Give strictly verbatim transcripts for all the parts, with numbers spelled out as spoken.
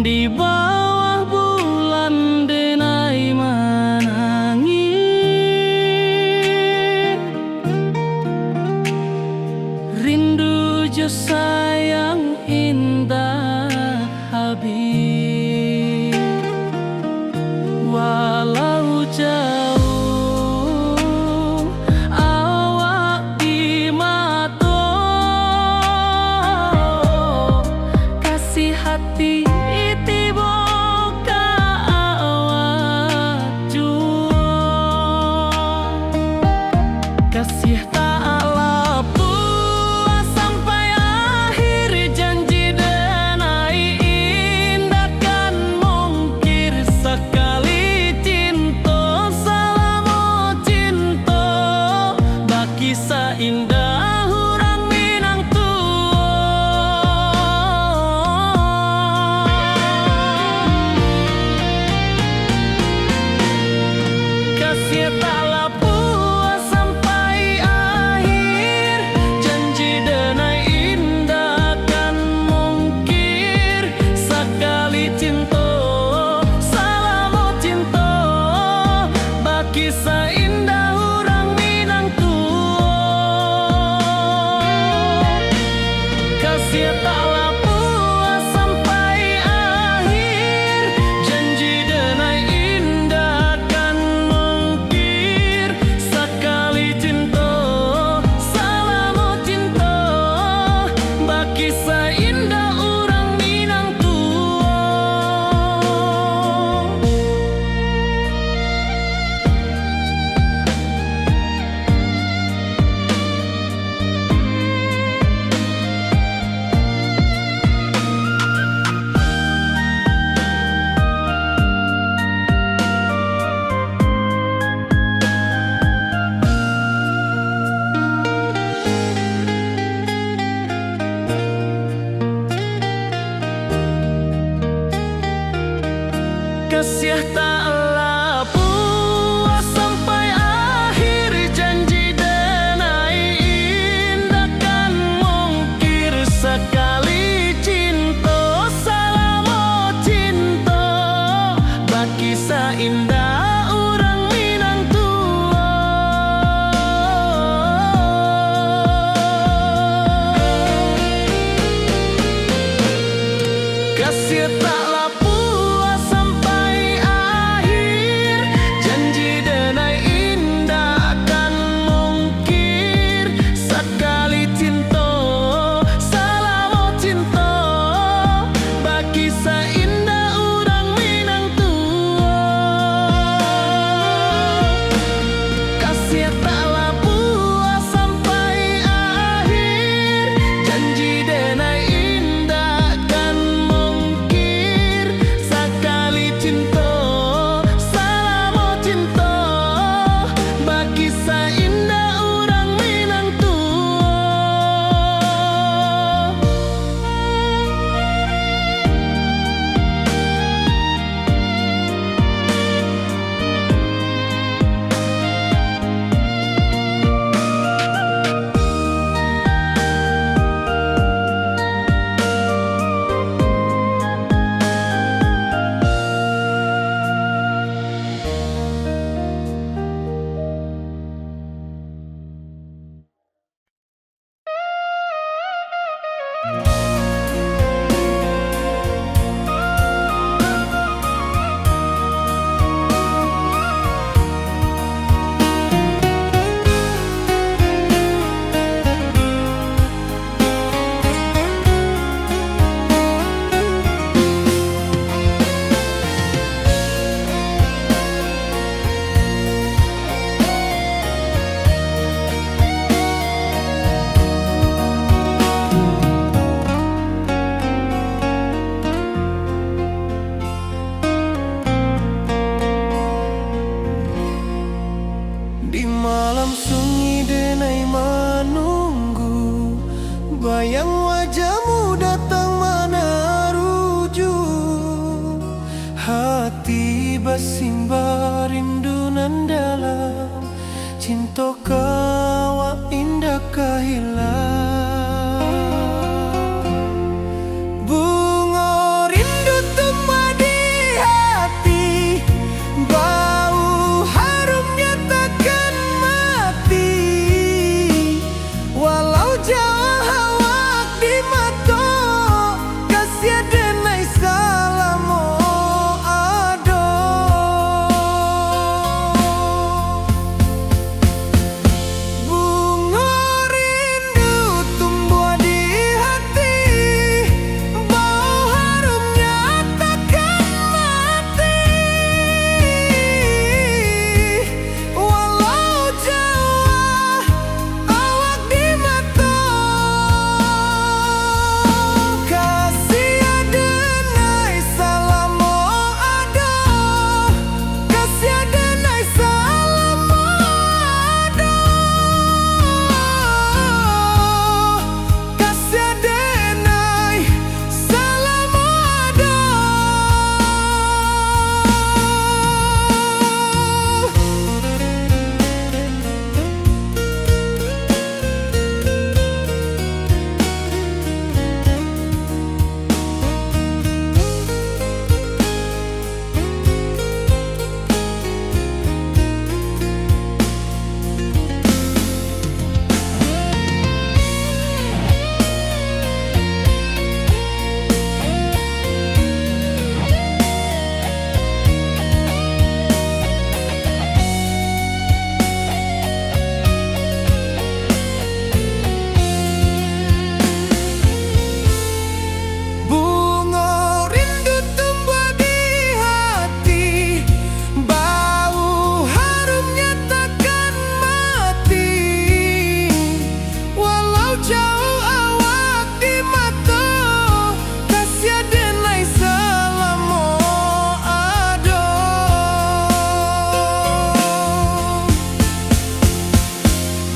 Di bawah bulan denai manangih, rindu jo sayang indak habih. Walau jauah awak di mato, kasih hati tibo ka awak juo. Kasih tak lapuah sampai akhir, janji denai indak kan mungkir. Sakali cinto, salamo cinto, bakisah indah urang Minang tuo. Kasih tak lapuah sampai akhir, janji denai indak kan mungkir. Sakali cinto, salamo cinto, bakisah indah urang Minang tuo. Kasih tak lapuah sampai akhir, janji denai indak kan mungkir. Sakali cinto, salamo cinto, bakisah indah urang Minang tuo. Kasih tak lapuah sampai akhir, janji denai indak kan mungkir. Sakali cinto, salamo cinto, bakisah indah urang Minang tuo. Kasih tak lapuah sampai akhir, janji denai indak kan mungkir. Sakali cinto, salamo cinto, bakisah indah urang Minang tuo. Kasih tak lapuah sampai akhir, janji denai indak kan mungkir. Simba rindu nan dalam, cinto ka awak indak ka hilang. Bungo rindu tumbuah di hati, bau harumnya takkan mati. Walau jauah awak di mato, kasiah denai salamo ado. Bungo rindu tumbuah di hati, bau harumnya takkan mati. Walau jauah awak di mato, kasiah denai salamo ado, kasiah denai salamo ado. Kasiah denai salamo ado. Bungo rindu tumbuah di hati, bau harumnya takkan mati. Walau jauah awak di mato, kasiah denai salamo ado.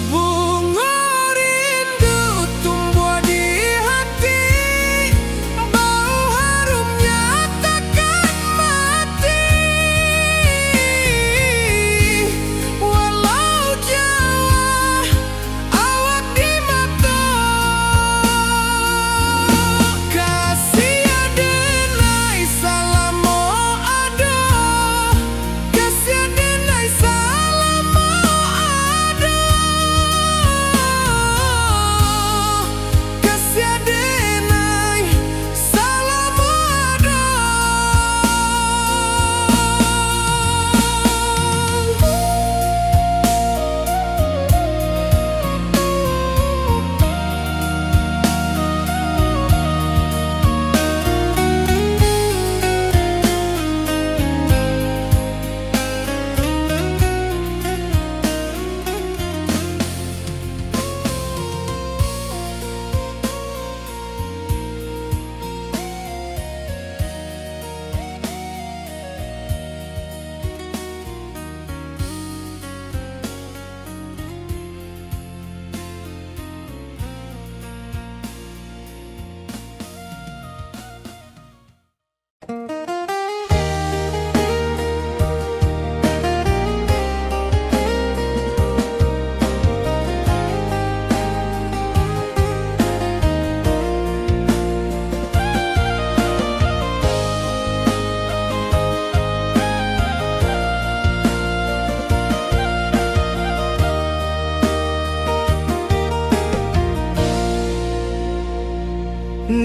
Bungo rindu tumbuah di hati, bau harumnya takkan mati. Walau jauah awak di mato, kasiah denai salamo ado. Kasiah denai salamo ado, kasiah denai salamo ado.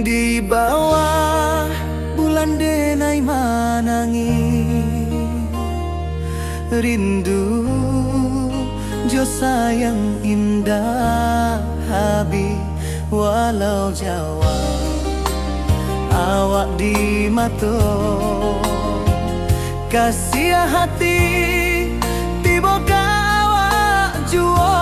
Di bawah bulan denai manangih, rindu jo sayang indak habih, walau jauah awak di mato. Kasiah hati tibo ka awak juo.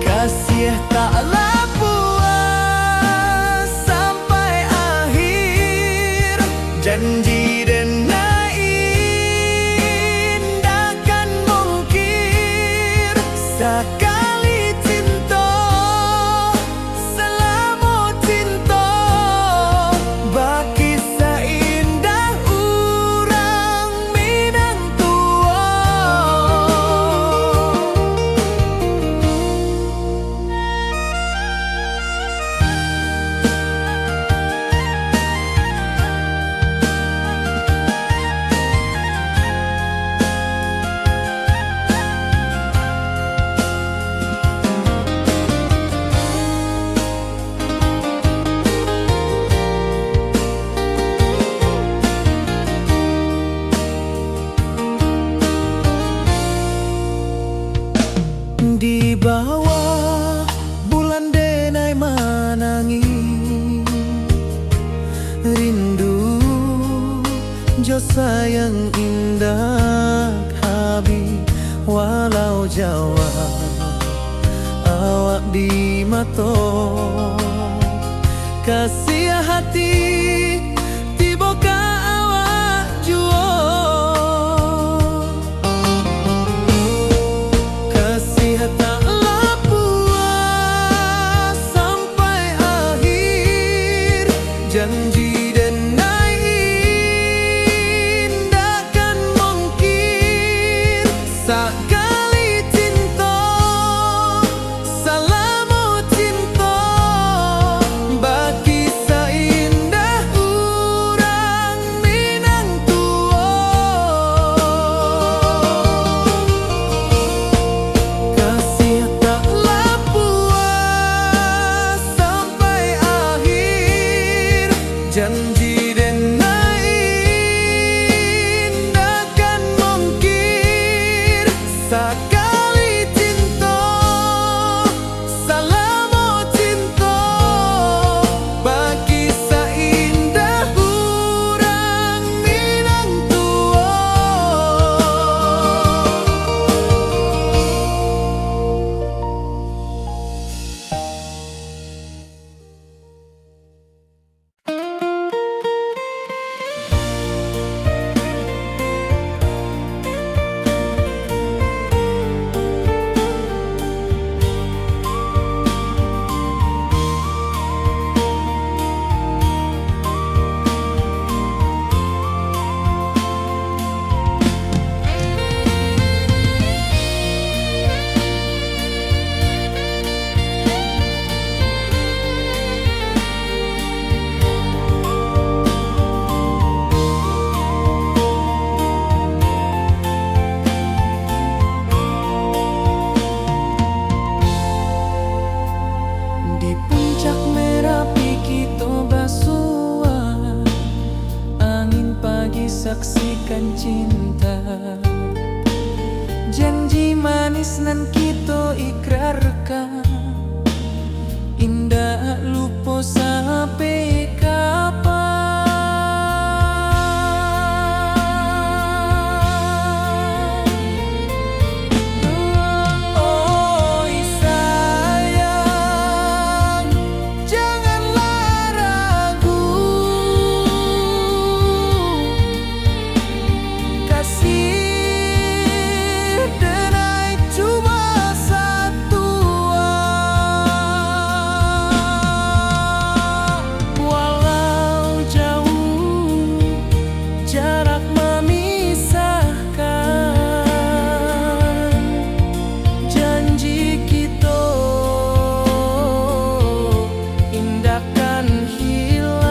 Kasiah taklah puas sampai akhir. Janji denai indak kan mungkir. Sakali cinto, salamo cinto, bakisah jo sayang indak habih, walau jauah awak di mato. Kasiah hati tibo ka awak juo. Kasiah tak lah puas sampai akhir. Janji denai indak kan mungkir. Sakali cinto, salamo cinto, bakisah indah urang Minang tuo. Kasiah tak lah puas sampai akhir. Janji denai indak kan mungkir. Sakali cinto, salamo cinto, bakisah indah urang Minang tuo. Di puncak Merapi kito basua, angin pagi saksikan cinta. Janji manis nan kito ikrarkan, indak lupo sampai kapan. Oi sayang, janganlah ragu. Kasih denai cuma satua. Walau jauh jarak mamisahkan, janji kito indak kan hilang.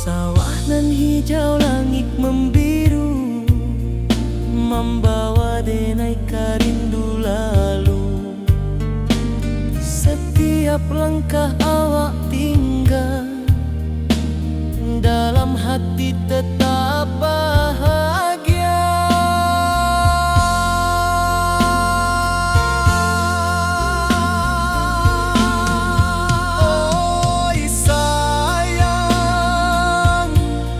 Sawah nan hijau, langik mambiru, mambawa denai ka rindu lalu. Satiap langkah awak tingga, dalam hati tetap bahagia. Oi sayang,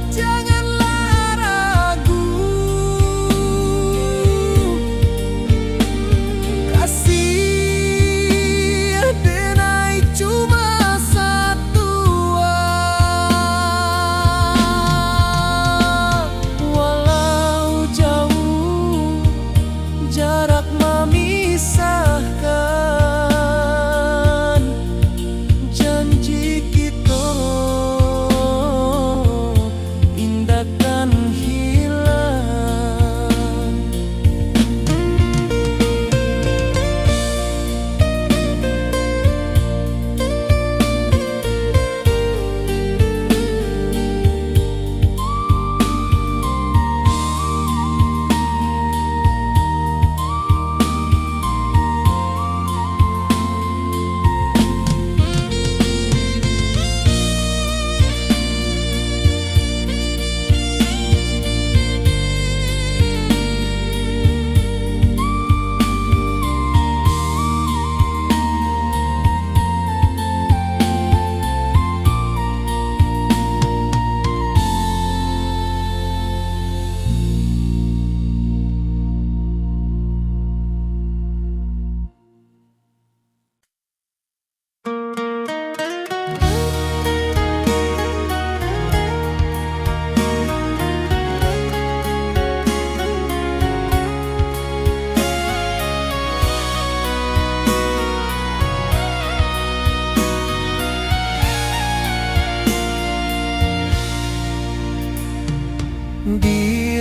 janganlah ragu. Kasih denai cuma satua.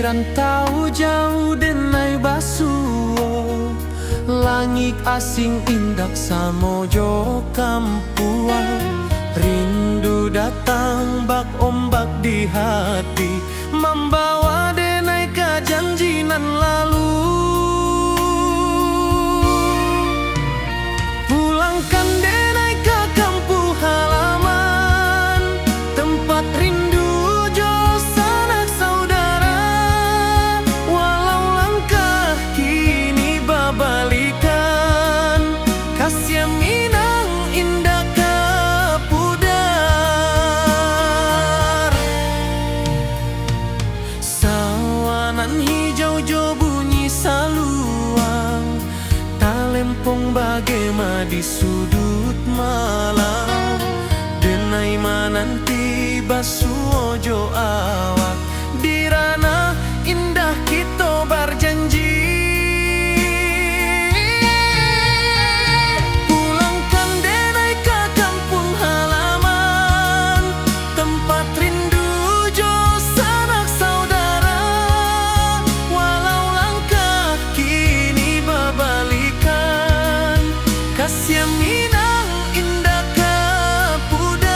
Rantau jauah denai basuo, langik asing indak samo jo kampuang. Rindu datang bak ombak di hati, mambawa denai ka janji nan lalu. Pulangkan denai ka kampuang halaman, tempat rindu jo sanak saudara. Walau langkah kini babalikan, kasiah Minang indak ka pudar. Sawanan hijau jo bunyi saluang, talempong bagema di suduik malam. Denai mananti basuo jo awak, di ranah indah kito barjanji. Pulangkan denai ka kampuang halaman, tempat rindu jo sanak saudara. Walau langkah kini babalikan, kasiah Minang indak ka pudar.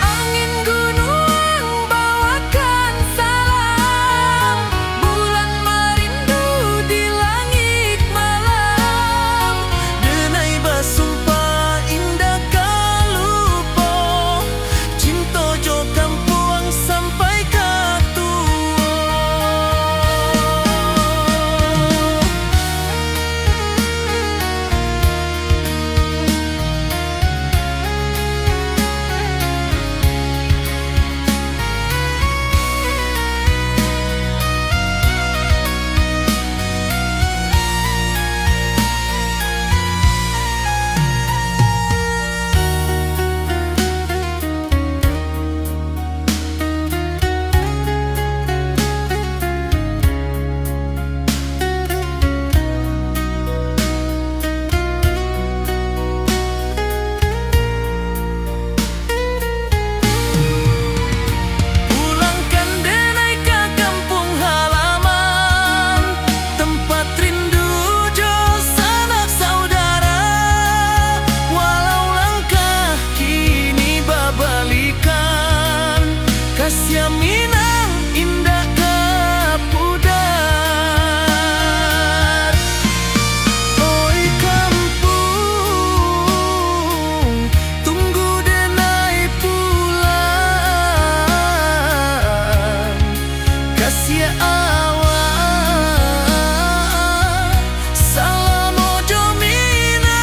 Angin gunuang bawakan salam, bulan marindu di langik malam. Denai basumpah indak ka lupo, cinto jo kampuang sampai ka tuo. Pulangkan denai ka kampuang halaman, tempat rindu jo sanak saudara. Walau langkah kini babalikan, kasiah Minang indak ka pudar. Oi kampuang, tunggu denai pulang, kasiah awak salamo jo Minang.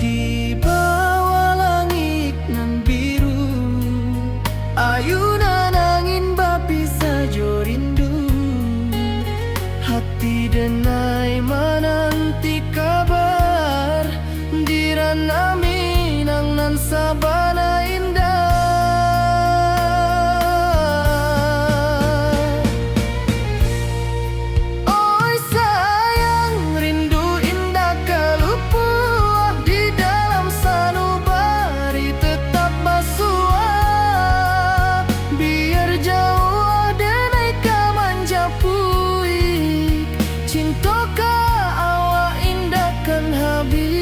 Di bawah langik nan biru, ayunan angin bapisah jo rindu. Hati denai mananti kabar, di ranah Minang nan sabana indah. Oi sayang, rindu indak ka lupo, di dalam sanubari tetap basuo. Biar jauah denai ka manjapuik, cinto ka awak indak kan habih.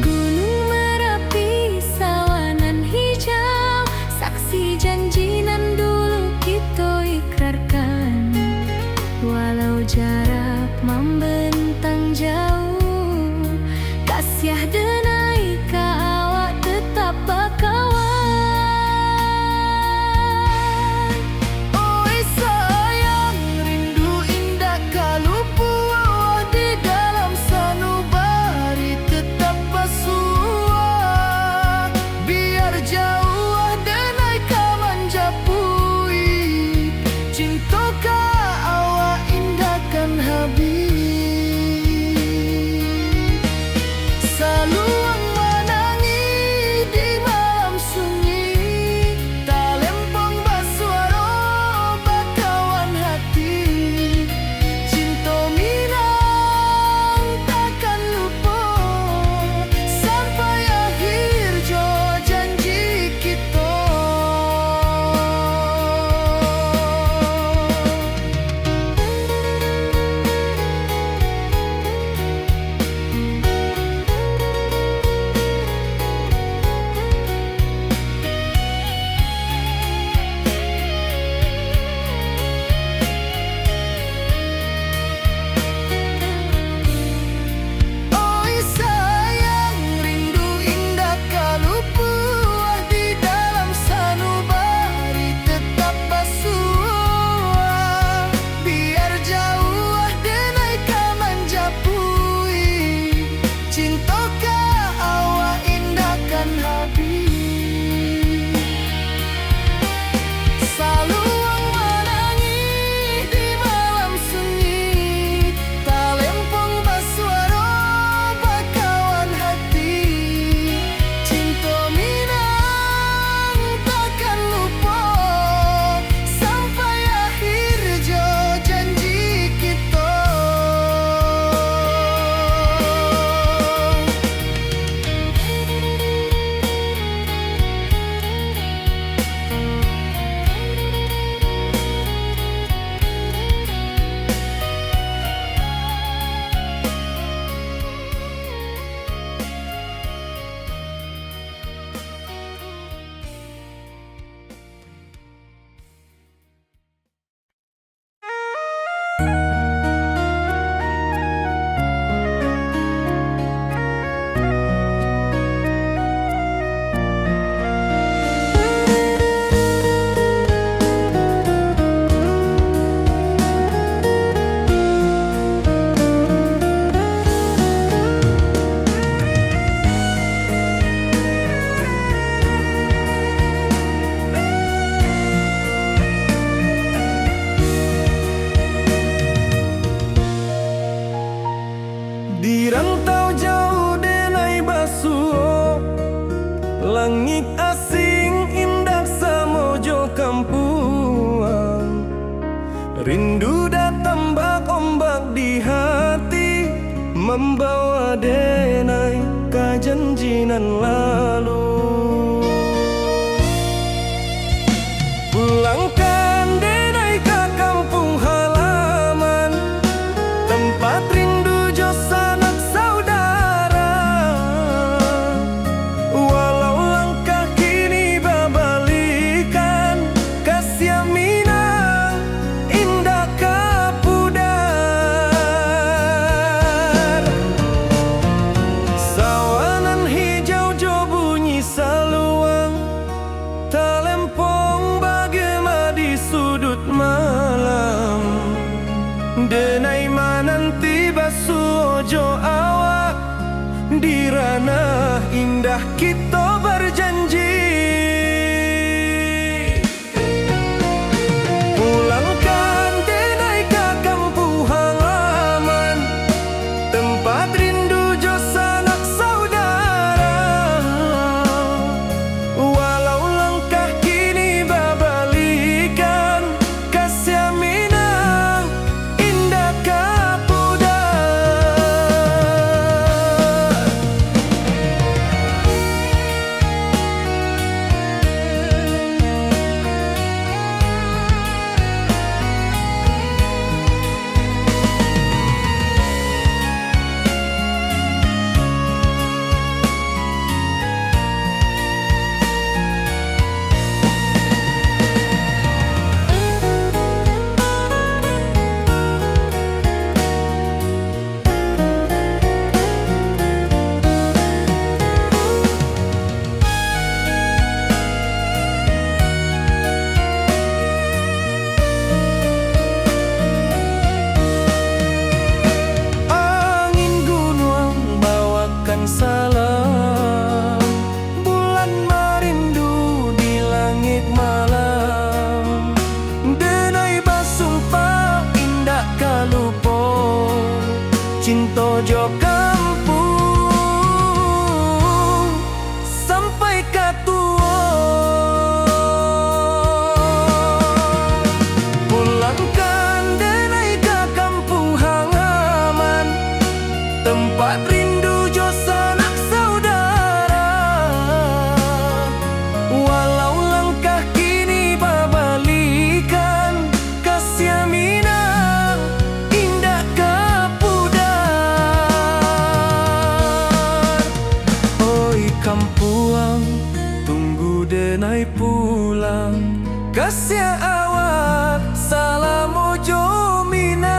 Gunuang Marapi, sawanan hijau, saksi janji nan dulu kito ikrar. Angkan denai ka kampuang halaman, tempat rindu jo sanak saudara. Walau langkah kini babalikan, kasiah Minang indak ka pudar. Sawah nan hijau jo bunyi saluang, talempong bagema di suduik malam. Denai mananti basuo jo awak, di ranah indah kito bajanji. Pulangkan denai ka kampuang halaman, tempat rindu jo sanak saudara. Walau langkah kini babalikan, kasiah Minang indak ka pudar. Angin gunuang bawakan salam, bulan marindu di langik malam. Denai basumpah indak ka lupo, cinto jo kampuang sampai ka tuo. Pulangkan denai ka kampuang halaman, tempat rindu jo sanak saudara. Walau langkah kini babalikan, kasiah Minang indak ka pudar. Oi kampuang, tunggu denai pulang. Kasiah awak salamo jo Minang.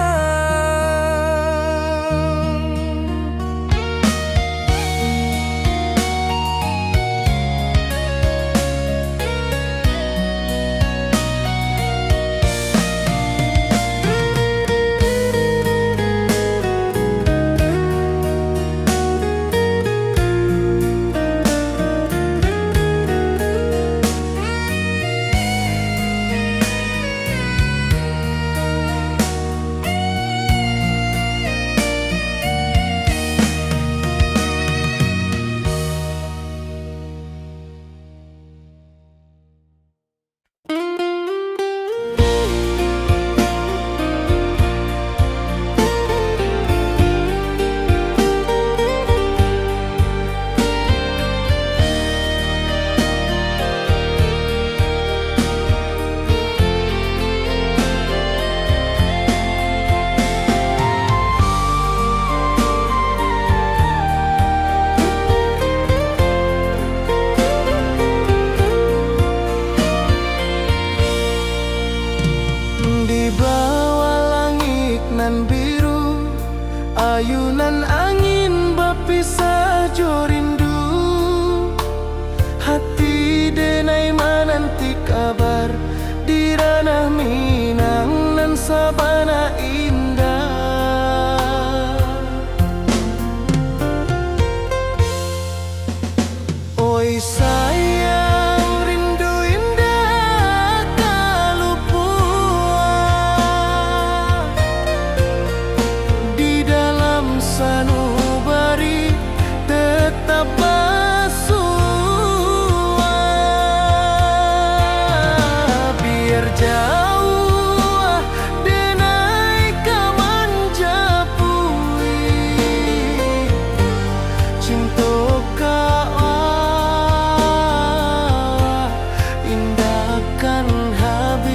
Di bawah langik nan biru, ayunan angin bapisah jo rindu. Hati denai mananti kabar di ranah Minang nan sabana indah. Oi sayang, rindu indak ka lupo. Di dalam sanubari tetap basuo. Biar jauah denai ka manjapui, cinto ka awak indak kan habis.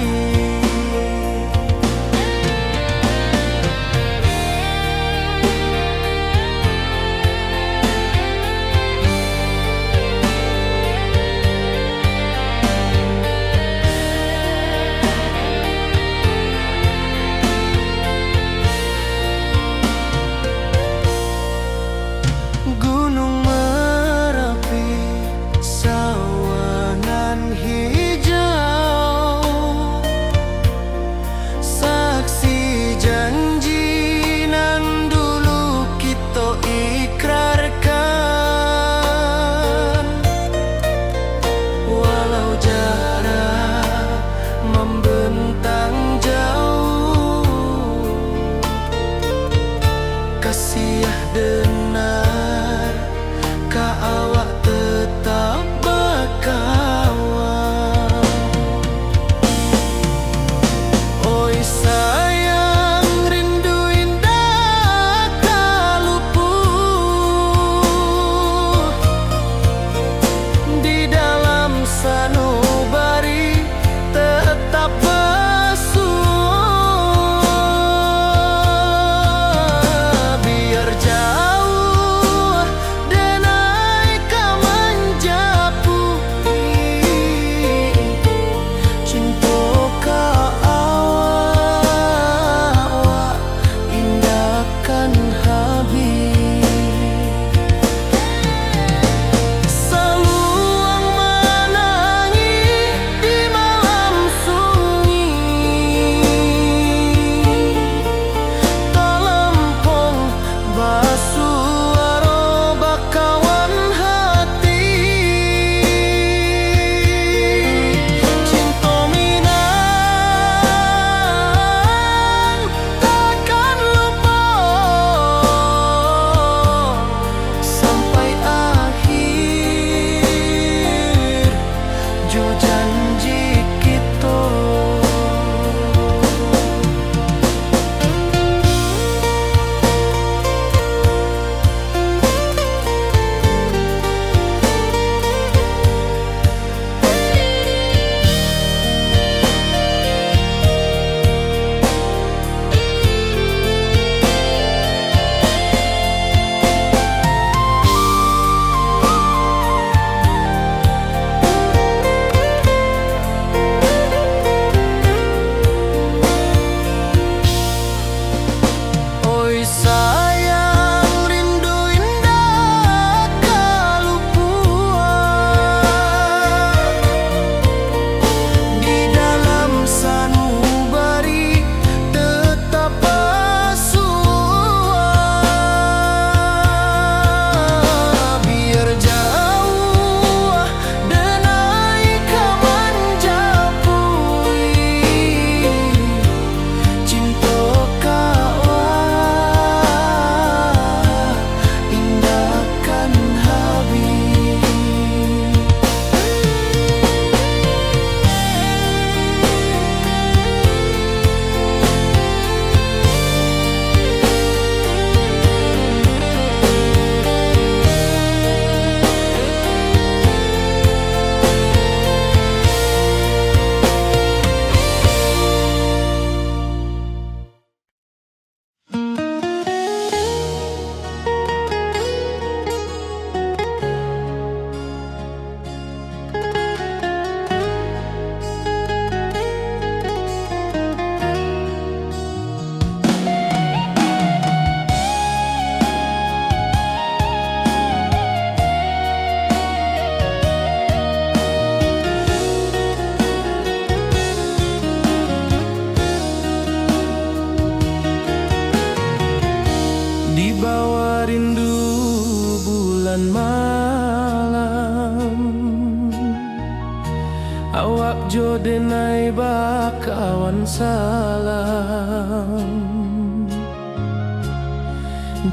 jo denai bakawan salam.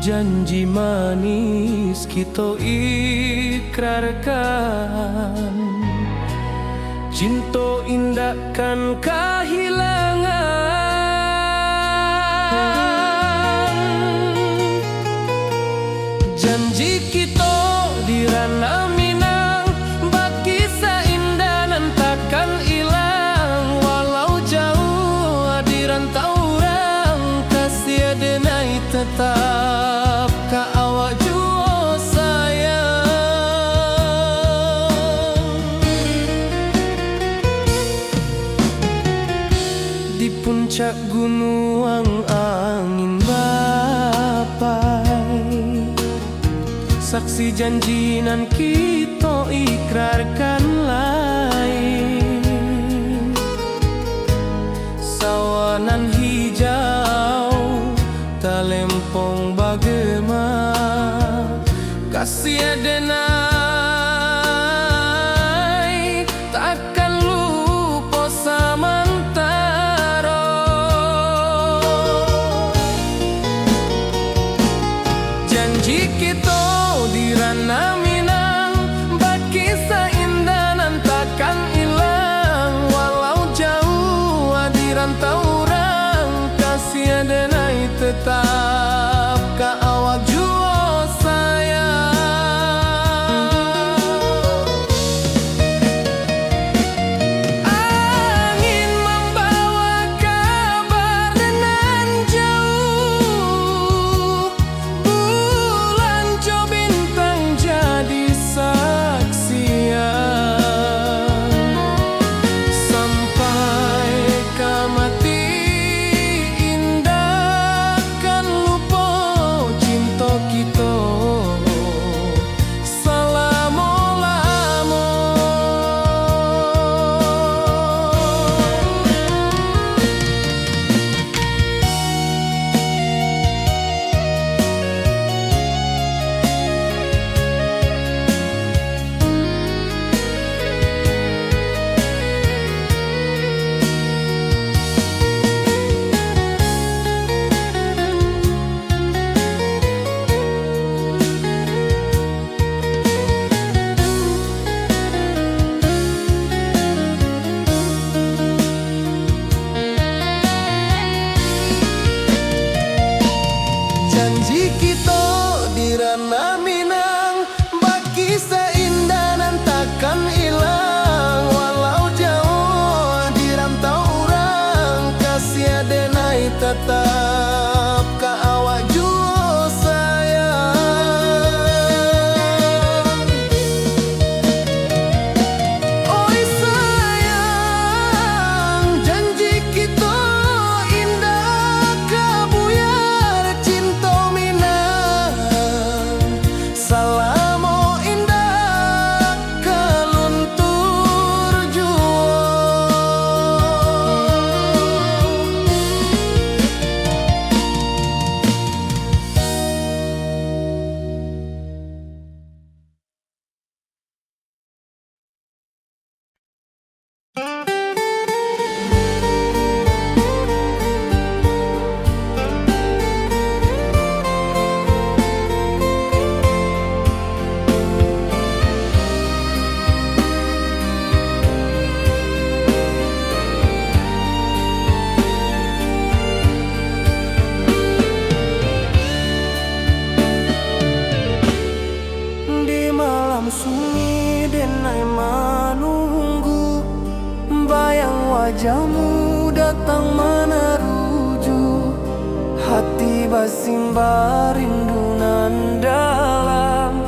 Janji manis kito ikrarkan, cinto indak kan kahilangan. Janji kito di Ranah Minang, bakisah indah nan takkan ilang. Walau jauah di rantau urang, kasih denai tetap ka awak juo sayang. Di puncak gunuang angin bapai, saksi janji nan kito ikrarkan lai. Sawah nan hijau, talempong bagema, kasih denai takkan lupo samantaro. Janji kito di Ranah Minang, bakisah indah nan takkan ilang. Walau jauah di rantau urang, kasih denai tetap ka awak juo sayang. Angin mambawa kabar nan jauah, bulan jo bintang jadi saksian. Sampai ka mati indak kan lupo cinto kito salamo-lamo. Janji kito di Ranah Minang, bakisah indah nan takkan ilang. Walau jauah di rantau urang, kasih denai tatap ka awak juo sayang. Oi sayang, janji kito indak ka buyar, cinto Minang salamo indak ka luntur juo. Di malam sunyi denai manunggu, bayang wajahmu datang manaruju, hati basimba rindu nan dalam,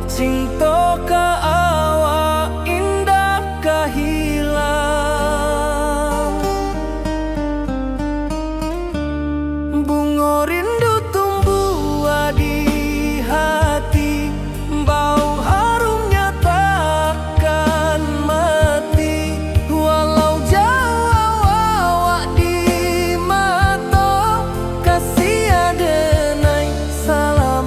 cinto ka awak indak ka hilang. Bungo rindu tumbuah di hati, bau harumnya takkan mati. Walau jauah awak di mato, kasih adenai salam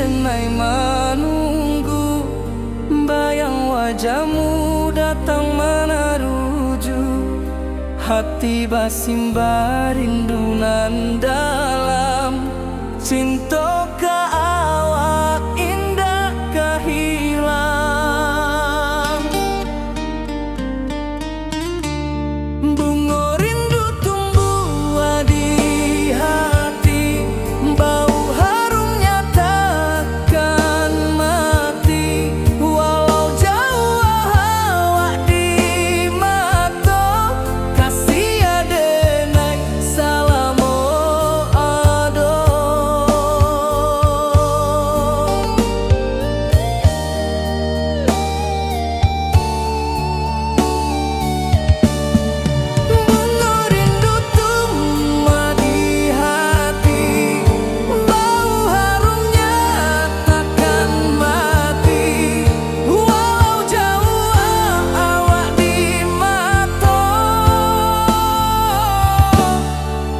Denai manunggu, bayang wajahmu datang manaruju. Hati basimba rindu nan dalam, cinto ka awak indak ka hilang. Bungo rindu tumbuah di hati, bau harumnya takkan mati. Walau jauah awak di mato, kasih adenai salamo ado. Bungo rindu tumbuah di hati, bau harumnya takkan mati. Walau jauah awak di mato,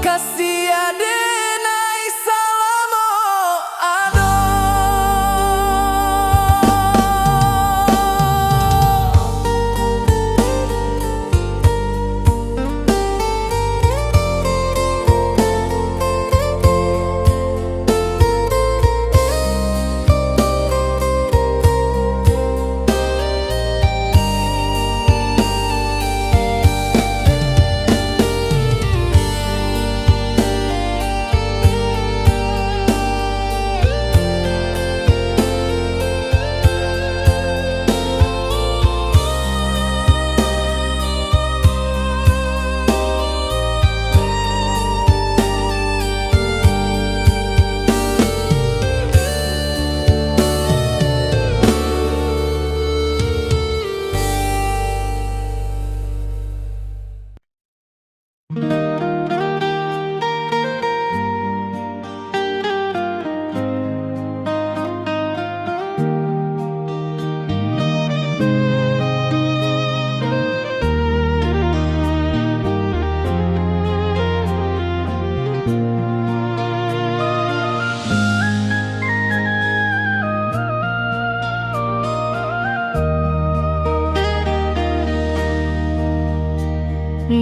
kasih adenai salamo ado.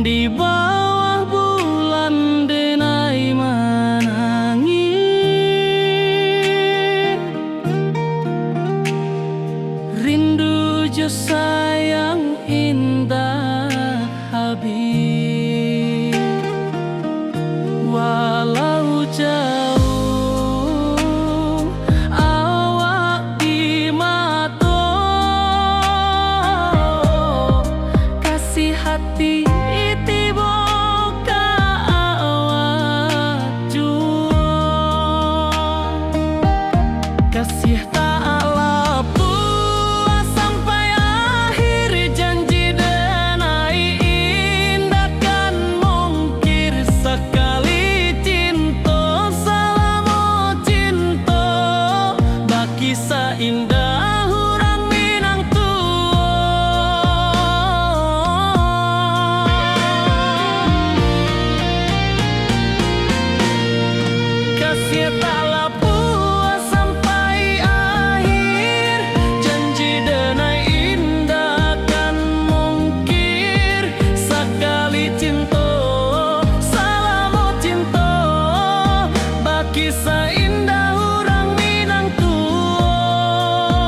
Di bawah bulan denai manangih, rindu jo sayang indak habih. Walau jauah awak di mato, kasih hati tibo ka awak juo. Kasih tak lapuah sampai akhir, janji denai indak kan mungkir. Sakali cinto, salamo cinto, bakisah indah urang Minang tuo. Kasih tak lapuah sampai akhir, janji denai indak kan mungkir. Sakali cinto, salamo cinto, bakisah indah urang Minang tuo.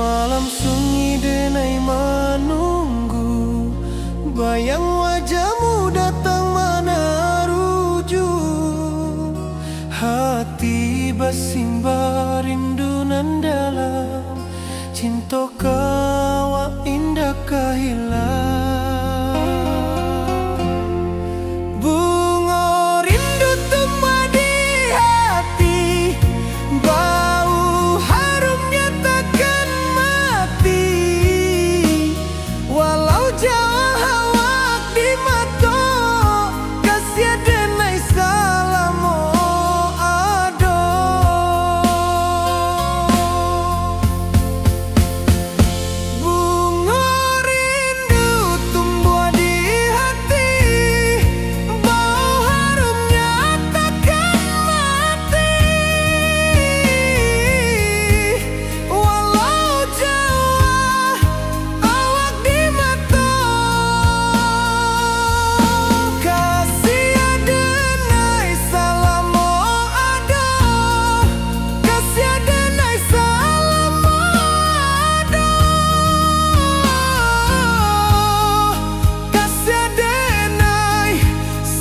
Malam sunyi denai manunggu, bayang wajahmu datang manaruju. Hati basimba rindu nan dalam, cinto ka awak indak ka hilang. Bungo rindu tumbuah di hati, bau harumnya takkan mati. Walau jauah awak di mato, kasiah denai salamo ado. Bungo rindu tumbuah di hati, bau harumnya takkan mati. Walau jauah awak di mato, kasiah denai salamo ado, kasiah denai salamo ado, kasiah denai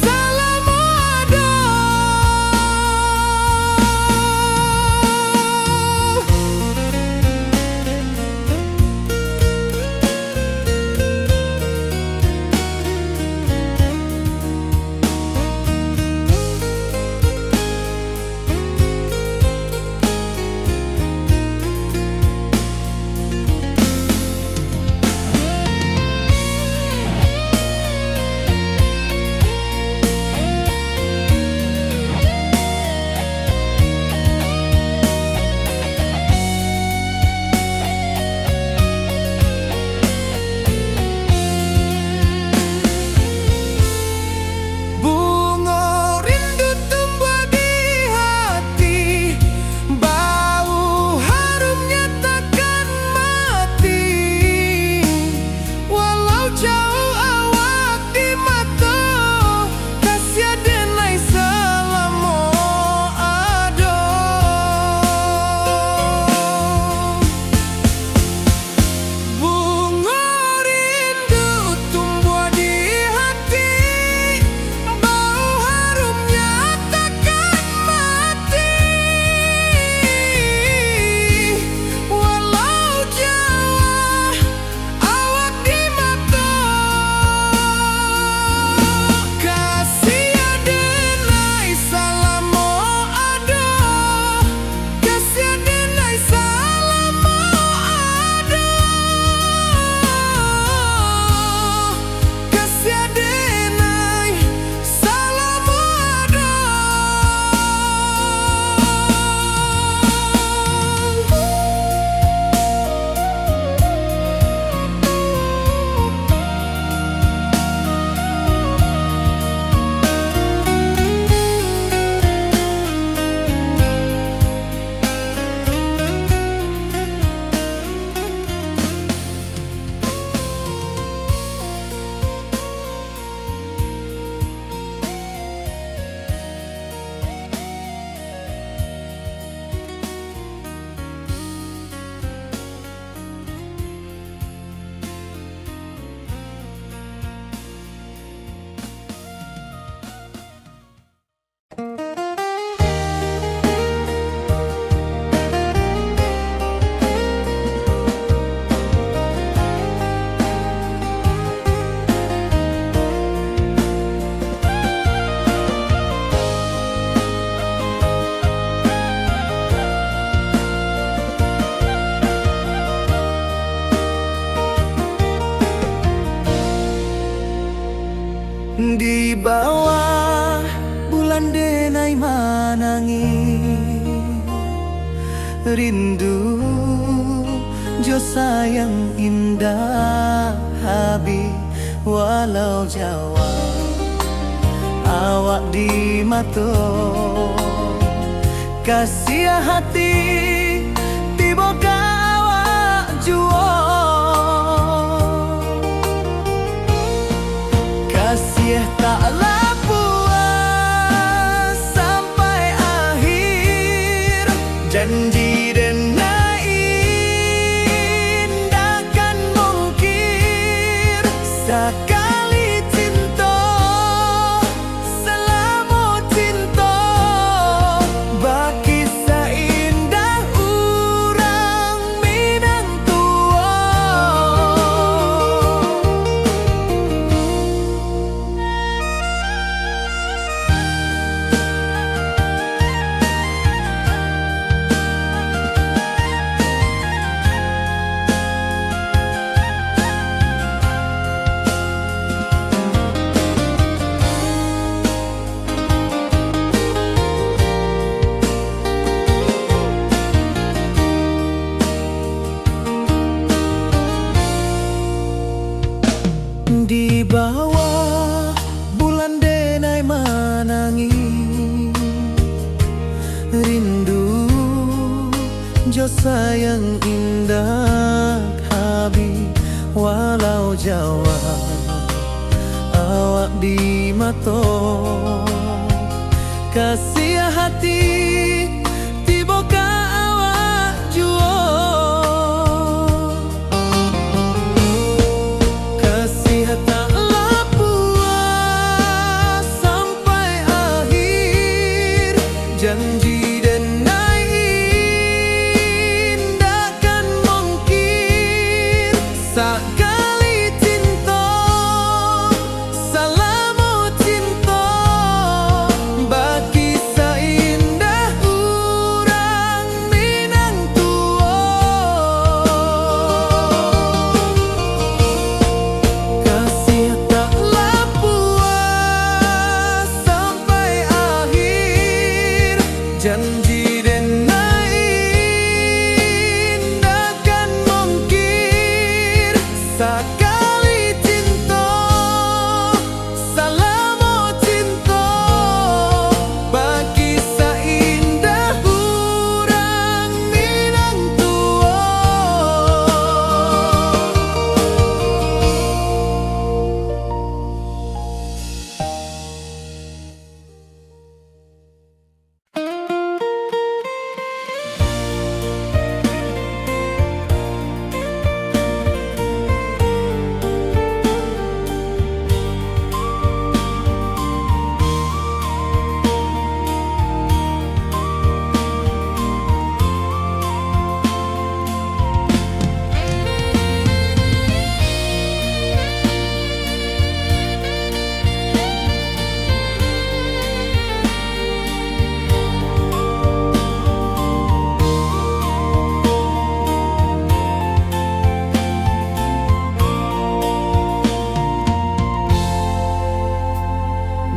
salamo ado. Bungo rindu tumbuah di hati, bau harumnya takkan mati. Walau jauah awak di mato, kasiah denai salamo ado. Bungo rindu tumbuah di hati, bau harumnya takkan mati. Walau jauah awak di mato, kasiah denai salamo ado, kasiah denai salamo ado, kasiah denai salamo ado. Di bawah bulan denai manangih, rindu jo sayang indak habih, walau jauah awak di mato. Kasiah hati tibo ka awak juo. Kasiah tak lah puas sampai akhir, janji denai Bawah bulan denai manangih, rindu jo sayang indak habih, walau jauah awak di mato. Kasiah hati tibo ka awak juo. Kasiah tak lah puas sampai akhir, janji denai indak kan mungkin. Sakali cinto, salamo cinto, bakisah indah urang Minang tuo. Kasiah tak lah puas sampai akhir, janji denai indak kan mungkin. Sakali cinto, salamo cinto, bakisah indah urang Minang tuo.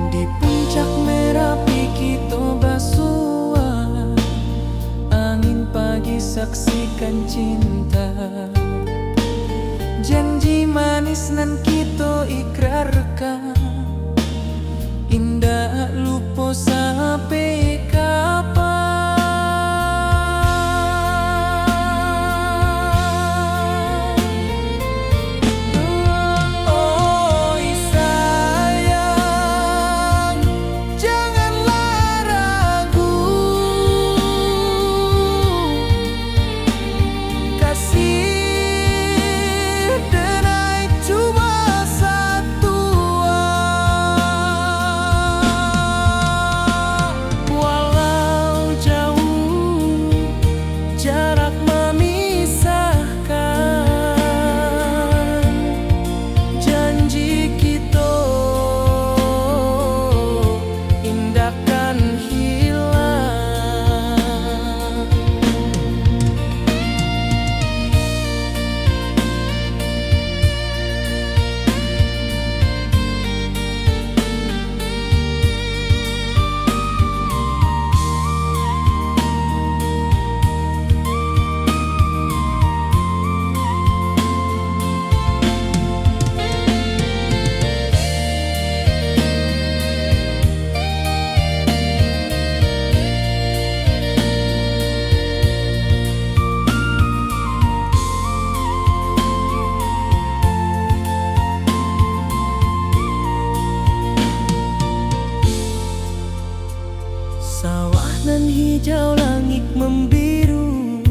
Di puncak Merapi kito basua, angin pagi saksikan cinta. Janji manis nan kito ikrarkan, indak lupo sampai kapan. Oi sayang, janganlah ragu. Kasih denai cuma satua. Walau jauh jarak mamisahkan, janji kito indak kan hilang. Sawah nan hijau, langik mambiru,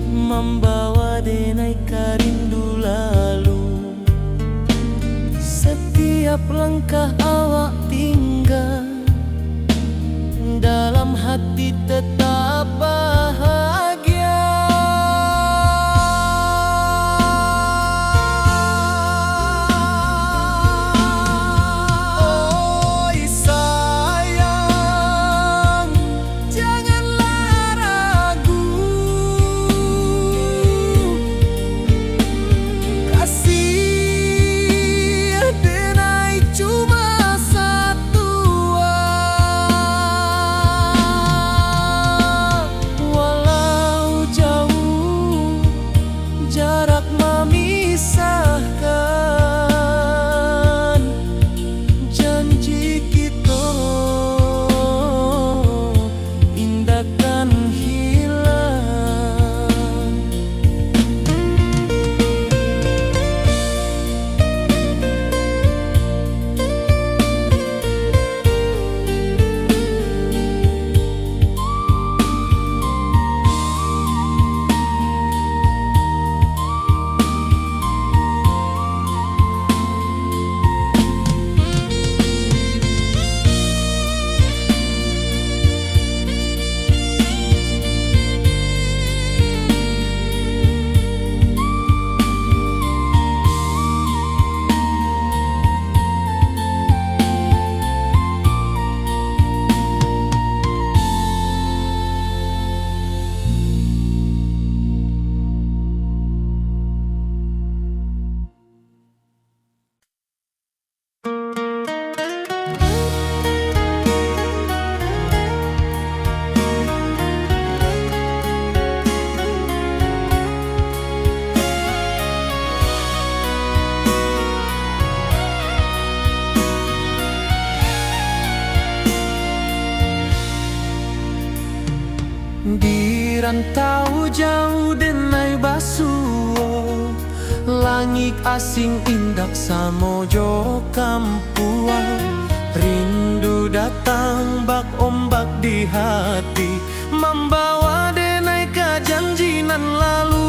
mambawa denai ka rindu lalu. Satiap langkah awak tingga, dalam hati tetap bahagia. Oi sayang, janganlah ragu. Kasih denai cuma satua. Walau jauh jarak mamisahkan, Rantau jauah denai basuo, langik asing indak samo jo kampuang. Rindu datang bak ombak di hati, mambawa denai ka janji nan lalu.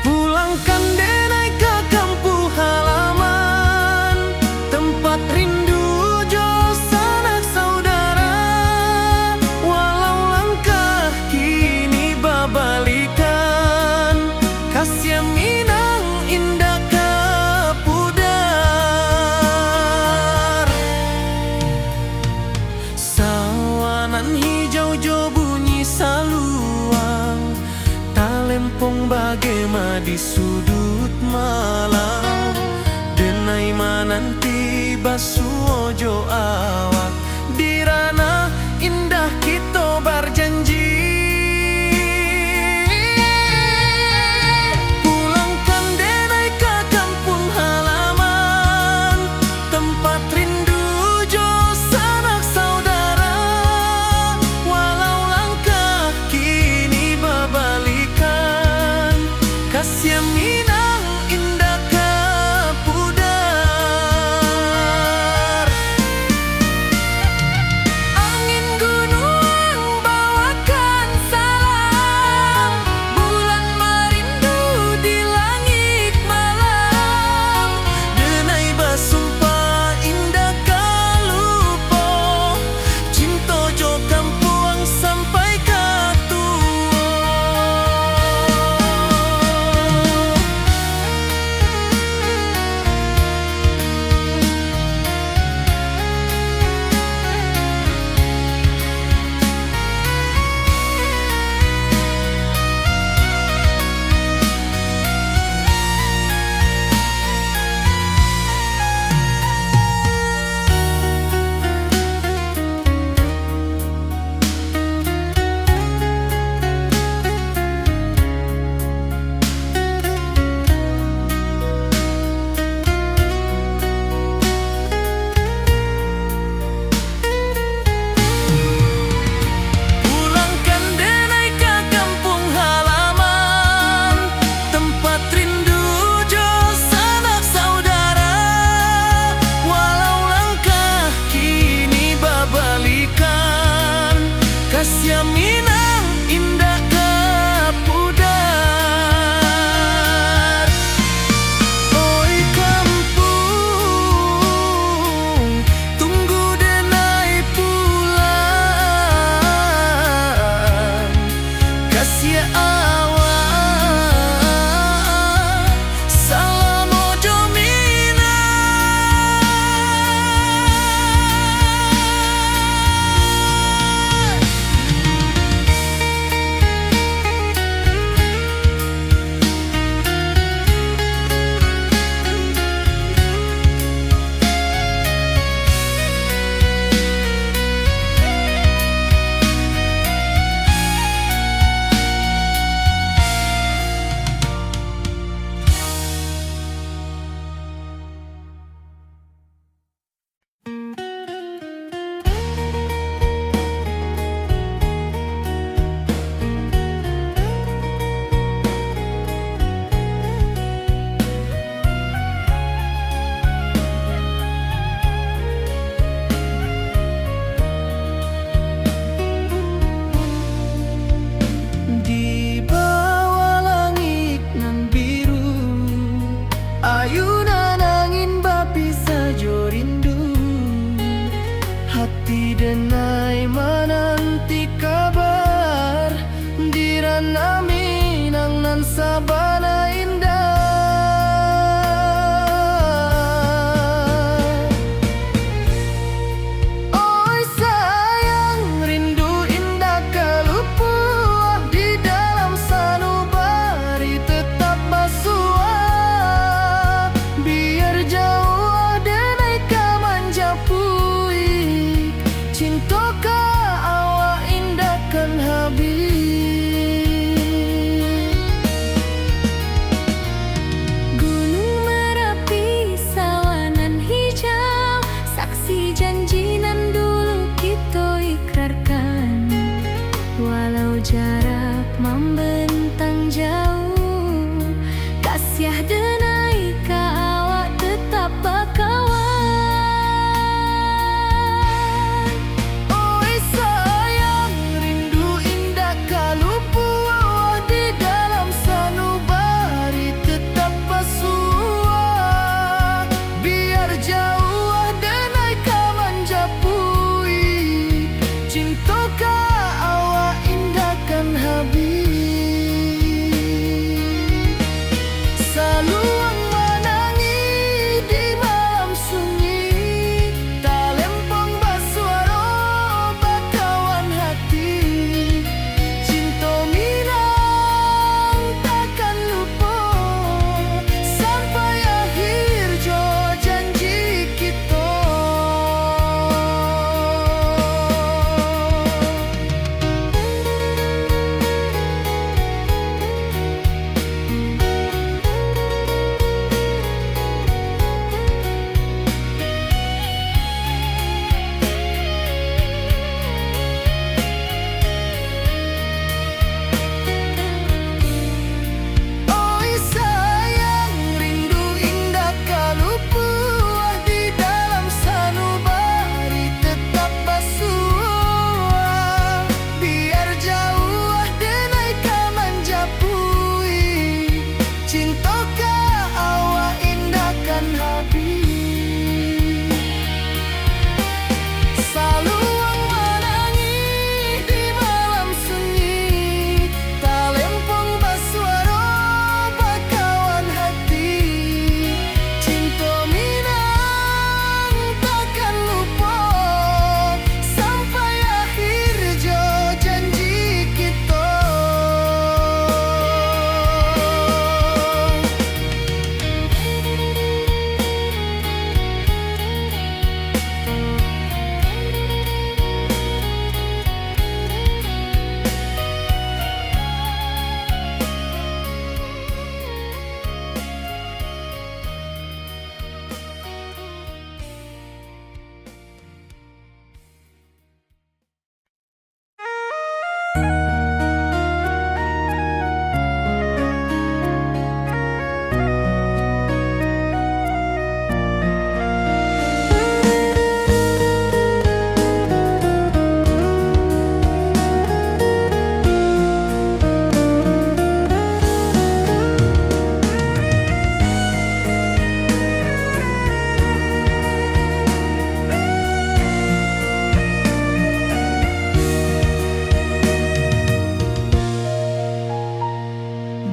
Pulangkan denai ka kampuang halaman, tempat rindu jo sanak saudara. Walau langkah kini babalikan, kasiah Minang indak ka pudar. Sawanan hijau jo bunyi saluang, talempong bagema di suduik malam. Denai mananti basuo jo awak, di ranah indah kito barjanji. Pulangkan denai ka kampuang halaman, tempat rindu jo sanak saudara. Walau langkah kini babalikan, kasiah Minang indak ka pudar. Angin gunuang bawakan salam, bulan marindu di langik malam. Denai basumpah indak ka lupo, cinto jo kampuang sampai ka tuo. Pulangkan denai ka kampuang halaman, tempat rindu jo sanak saudara. Walau langkah kini babalikan, kasiah Minang indak ka pudar. Oi kampuang, tunggu denai pulang. Kasiah awak salamo jo Minang. Di bawah langik nan biru, ayunan angin bapisah jo rindu. Hati denai mananti kabar, di ranah Minang nan sabana indah. Oi sayang, rindu indak ka lupo, di dalam sanubari tetap basuo. Biar jauah denai ka manjapuik, cinto ka awak indak kan habih.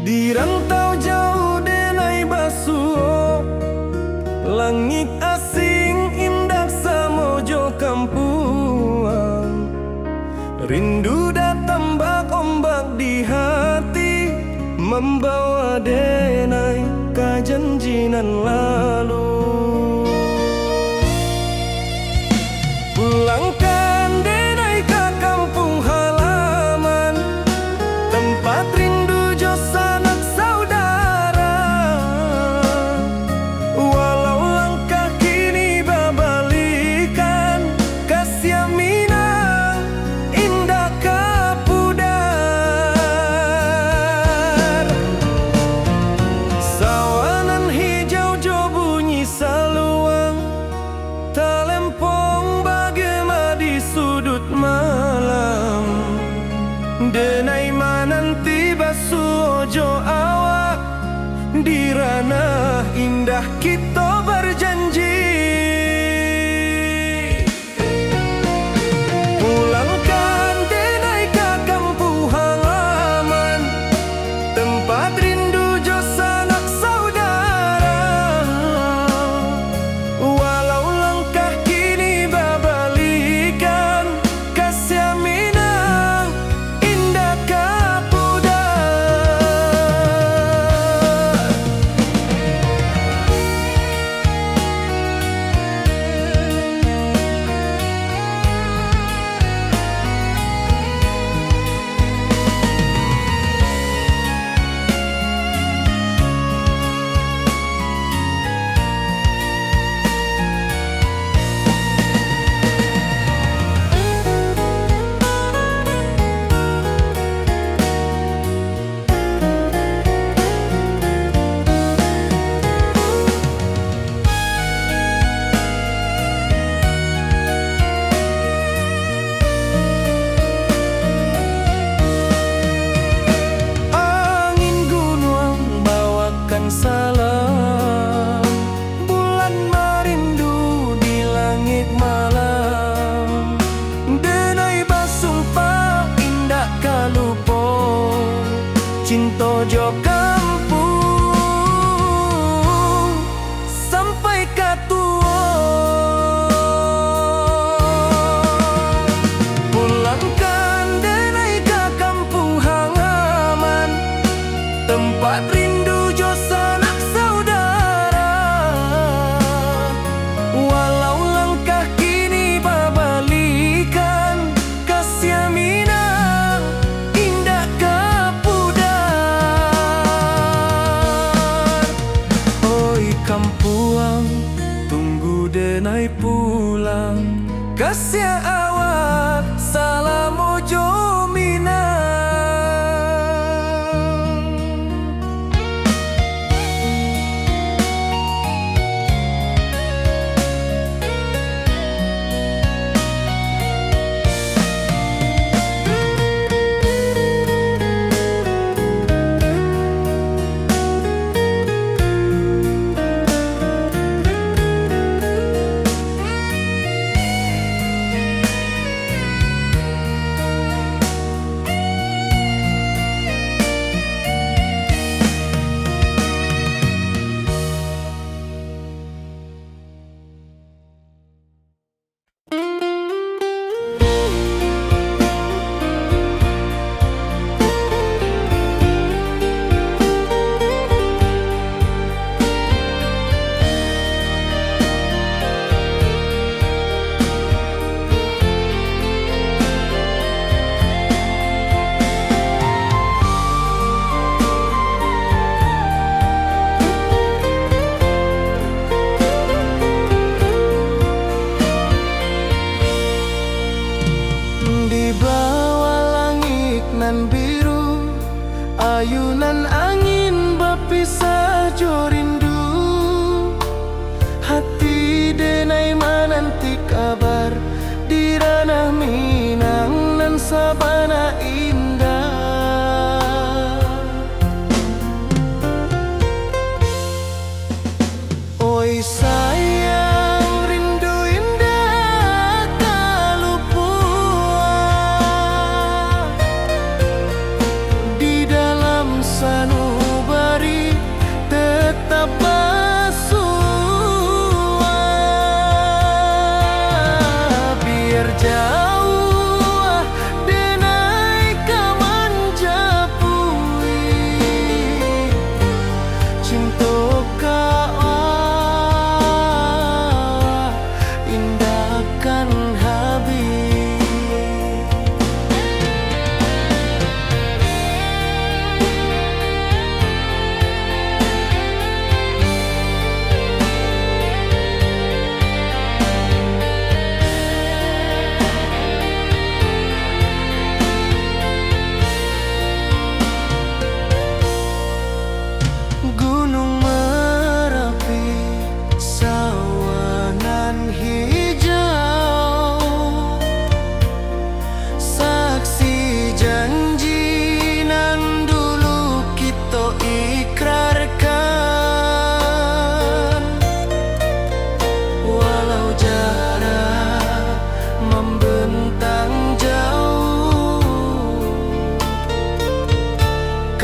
Di rantau jauah denai basuo, langik asing indak samo jo kampuang. Rindu datang bak ombak di hati, mambawa denai ka janji nan lalu. Pulangkan denai ka kampuang halaman, tempat rindu jo sanak saudara. Walau langkah kini babalikan, kasiah Minang indak ka pudar. Sawah nan hijau jo bunyi saluang, talempong bagema di suduik malam. Denai mananti basuo jo awak, di ranah indah kito bajanji. Pulangkan denai ka kampuang halaman, tempat rindu jo sanak saudara. Walau langkah kini babalikan, kasiah Minang indak ka pudar. Angin gunuang bawakan salam, bulan marindu di langik malam. Denai basumpah indak ka lupo, cinto jo kampuang sampai ka tuo. Pulangkan denai ka kampuang halaman, tempat rindu jo sanak saudara. Walau langkah kini babalikan, kasiah Minang indak ka pudar. Oi kampuang, tunggu denai pulang. Kasiah awak, salamo jo Minang. Di bawah langik nan biru, ayunan angin bapisah jo rindu. Hati denai mananti kabar, di ranah Minang nan sabana indah. Oi sayang, rindu indak ka lupo. Di dalam sanuang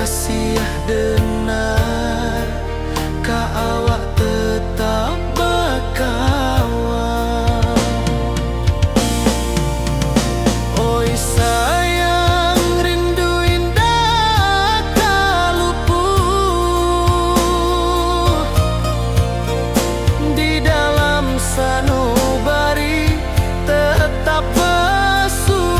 Siah denai ka awak tetap bakawan. Oi sayang, rindu indak ka lupuah. Di dalam sanubari tetap basuah.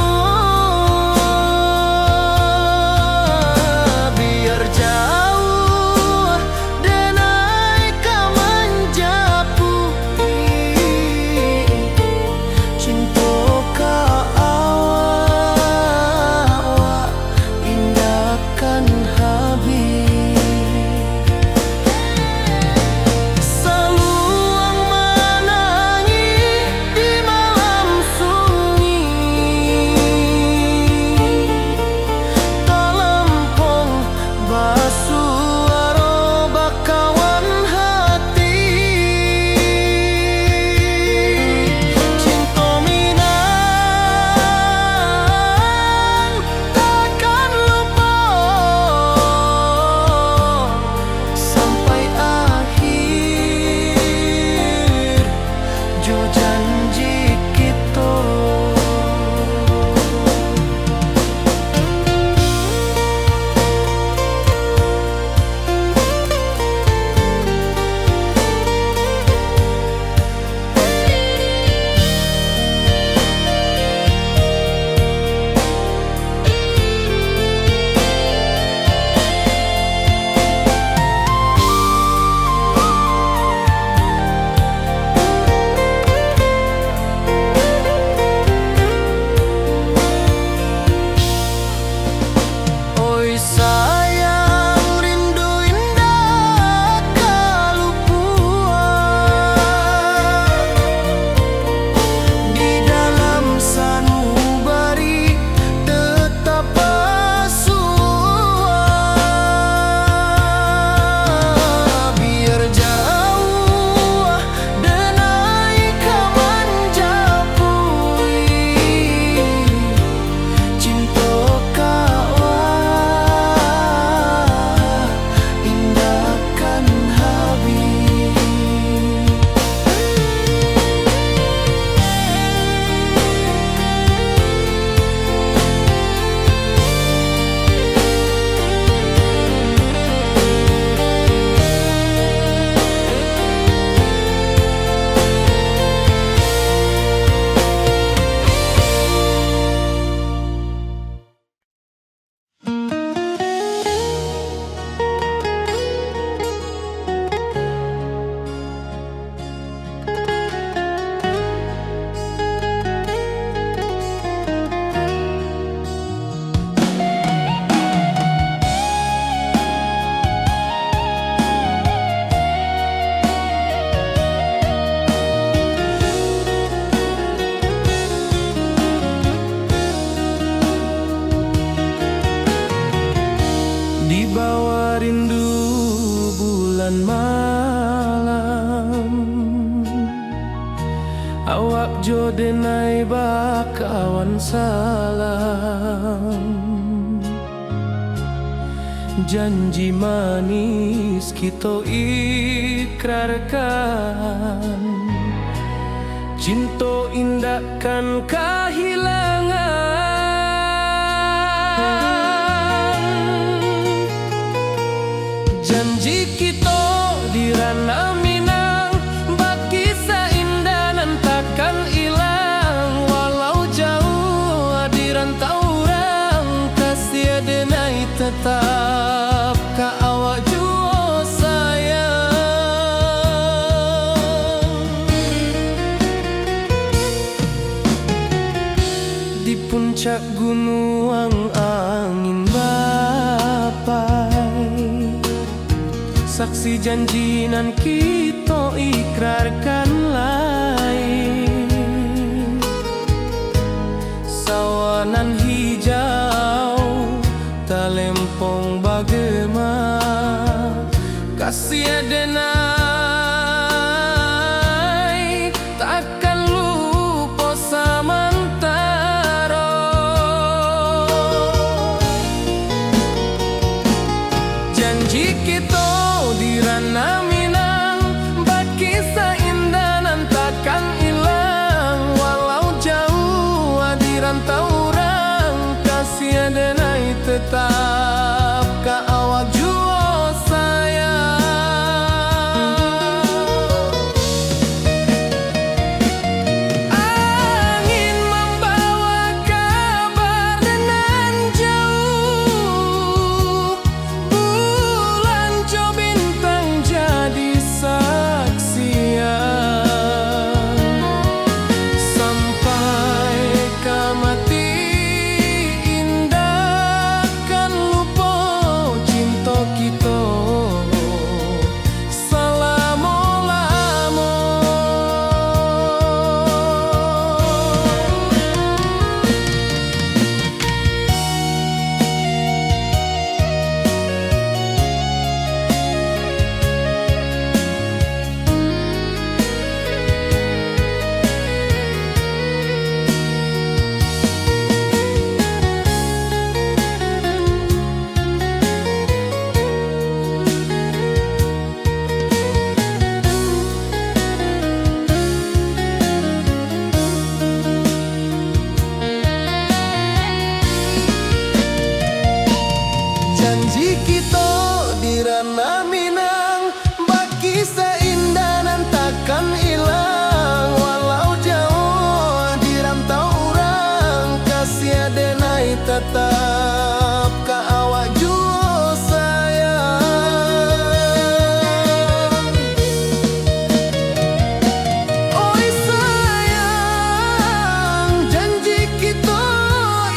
Biar jauah denai ka manjapuik, cinto ka awak indak kan habih. Saluang manangih di malam sunyi, talampong basuaro bakawan hati. Cinto Minang takkan lupo sampai akhir jo janji kito. Oi sayang, rindu indak ka lupuah. Di dalam sanubari tetap basuah. Biar jauah denai ka manjapuik, cinto ka awak indak kan habih. Di bawah rindu bulan malam, awak jo denai bakawan salam. Janji manis kito ikrarkan, cinto indak kan kahilangan. Janji kito di Ranah Minang, bakisah indah nan takkan ilang. Walau jauah di rantau urang, kasih denai tetap ka awak juo sayang. Di puncak gunuang angin bapai, saksi janji nan kito ikrarkan lai. Sawah nan hijau, talempong bagema, kasih denai takkan lupo samantaro. Janji kito di Ranah Minang, bakisah indah nan takkan ilang. Walau jauah di rantau urang, kasih denai tetap ka awak juo sayang. Angin mambawa kabar nan jauah, bulan jo bintang jadi saksian. Sampai ka mati indak kan lupo cinto kito salamo-lamo. Janji kito di Ranah Minang, bakisah indah nan takkan ilang. Walau jauah di rantau urang, kasih denai tatap ka awak juo sayang. Oi sayang, janji kito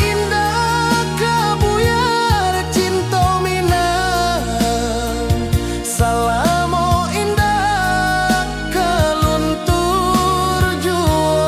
indak ka buyar, cinto Minang salamo indak ka luntur juo.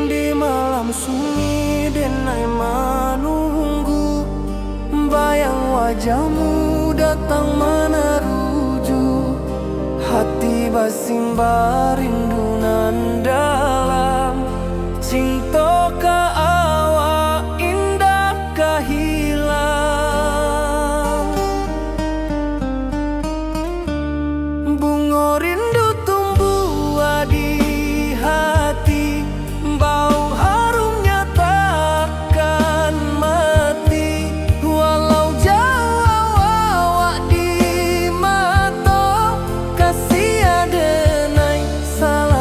Di malam sunyi denai manunggu, bayang wajahmu datang manaruju. Hati basimba rindu nan dalam, cinto ka awak indak ka hilang. Bungo rindu tumbuah di hati, bau harumnya takkan mati. Walau jauah awak di mato, kasih adenai salam.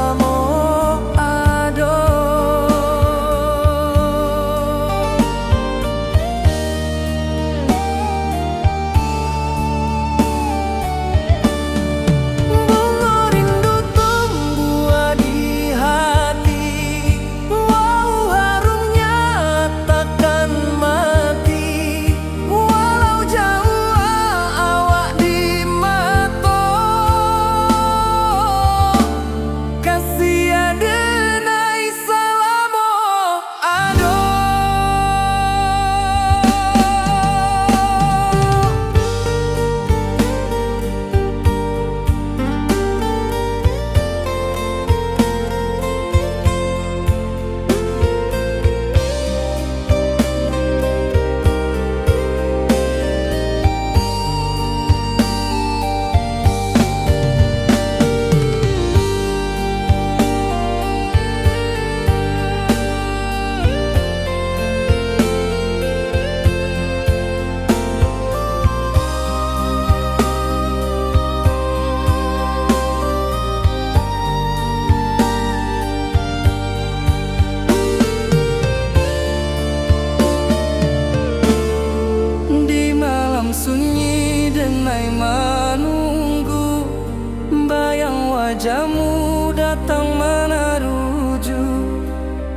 Datang manaruju,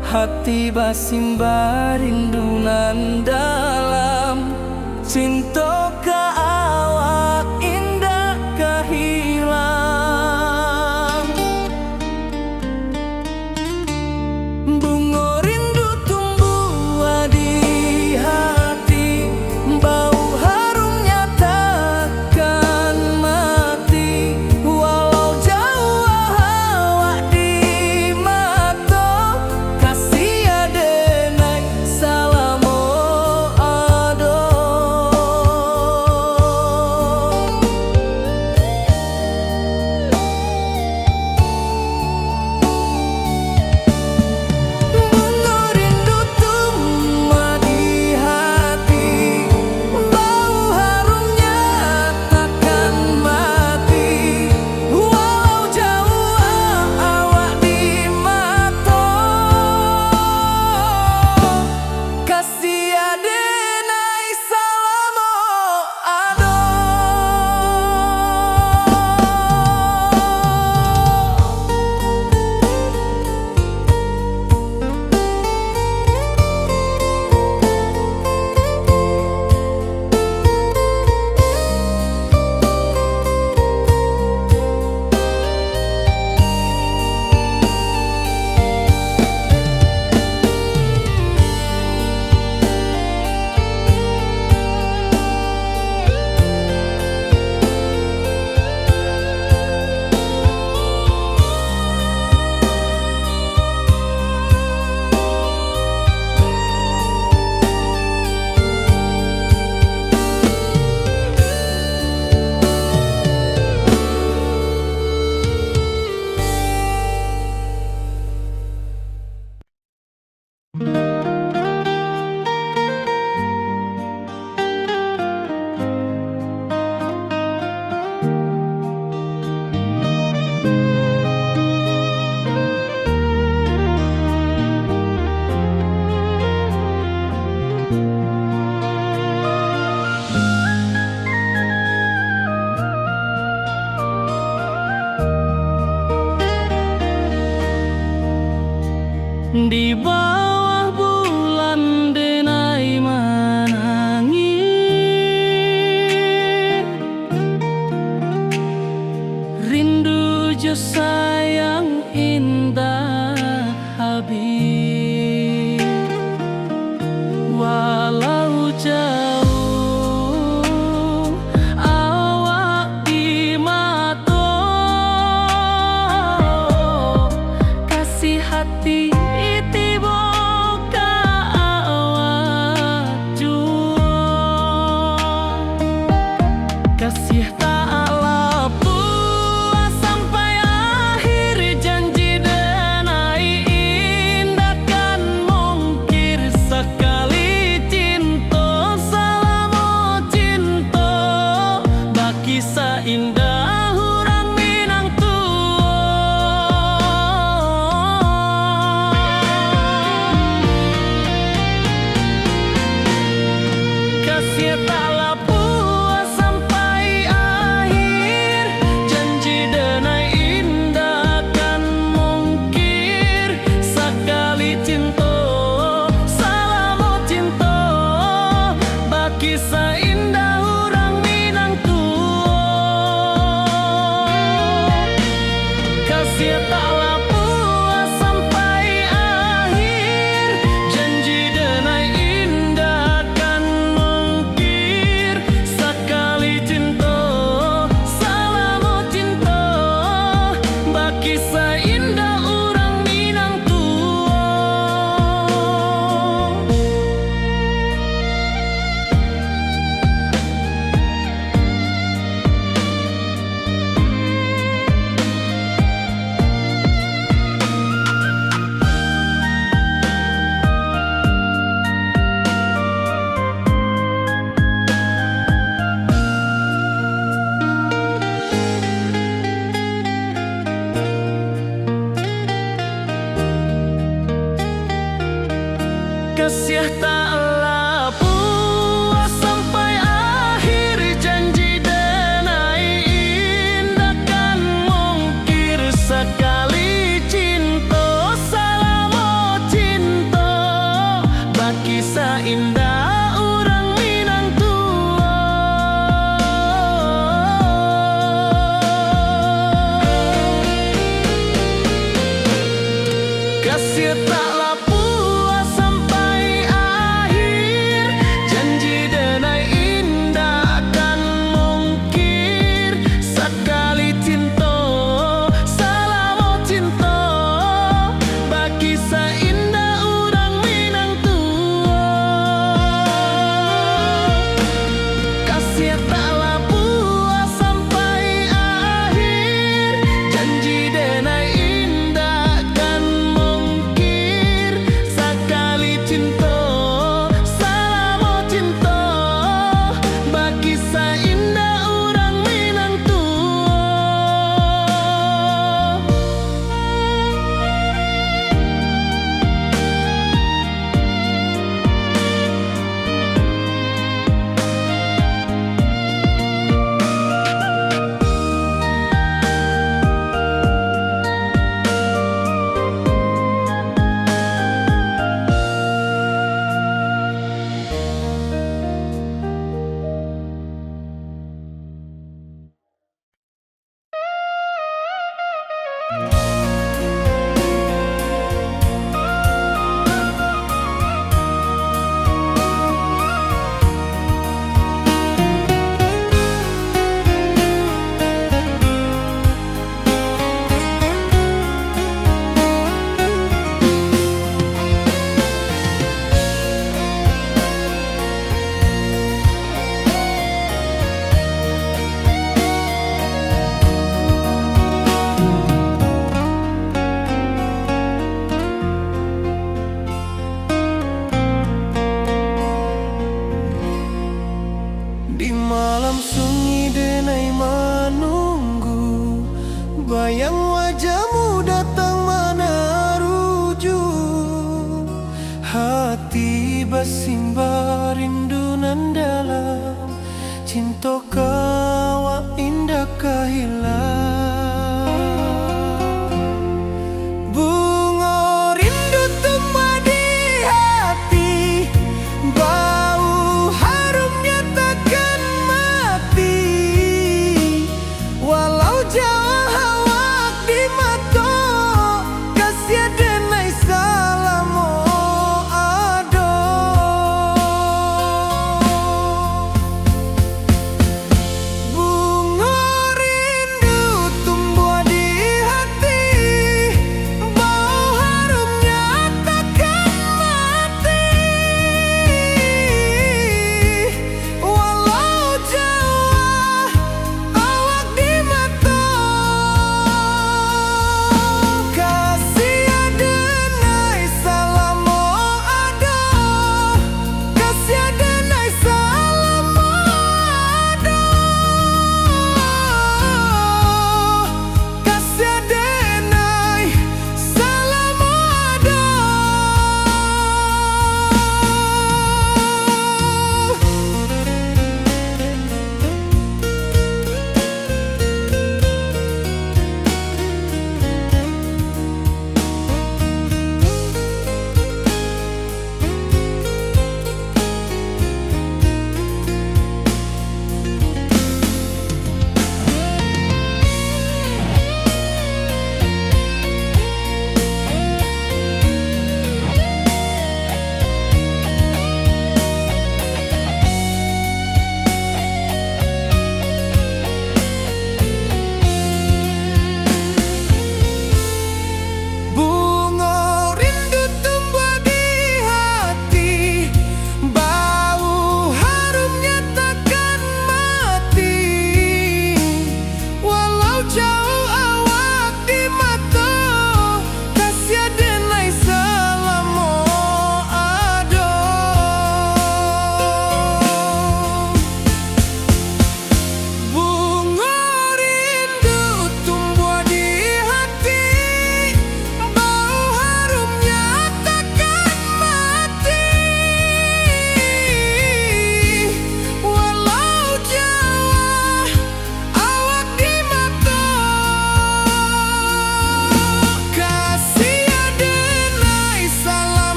hati basimba rindu nan dalam. Cinto ka awak indak ka hilang. Bungo rindu tumbuah di hati, bau harumnya takkan mati. Walau jauah awak di mato, kasih adenai salamo ado. Bungo rindu tumbuah di hati, bau harumnya takkan mati. Walau jauah awak di mato, kasih adenai salamo ado. Di bawah bulan denai manangih, rindu jo sayang indak habih. Walau jauah awak di mato, kasih hati tibo ka awak juo. Kasih tak lapuah sampai akhir, janji denai indak kan mungkir. Sakali cinto, salamo cinto, bakisah indah urang Minang tuo. Kasih tak lapuah sampai akhir, janji denai indak kan mungkir. Sakali cinto, salamo cinto, bakisah indah urang Minang tuo. Kasih tak lapuah sampai akhir, janji denai indak kan mungkir. Sakali cinto, salamo cinto, bakisah indah urang Minang tuo. Kasih tak lapuah sampai akhir, janji denai indak kan mungkir. Sak- Taklah puas sampai akhir, janji denai indak kan mungkir. Sakali cinto, salamo cinto, bakisah indak urang Minang tuo. Kasiah taklah puas sampai akhir, janji denai indak kan mungkir.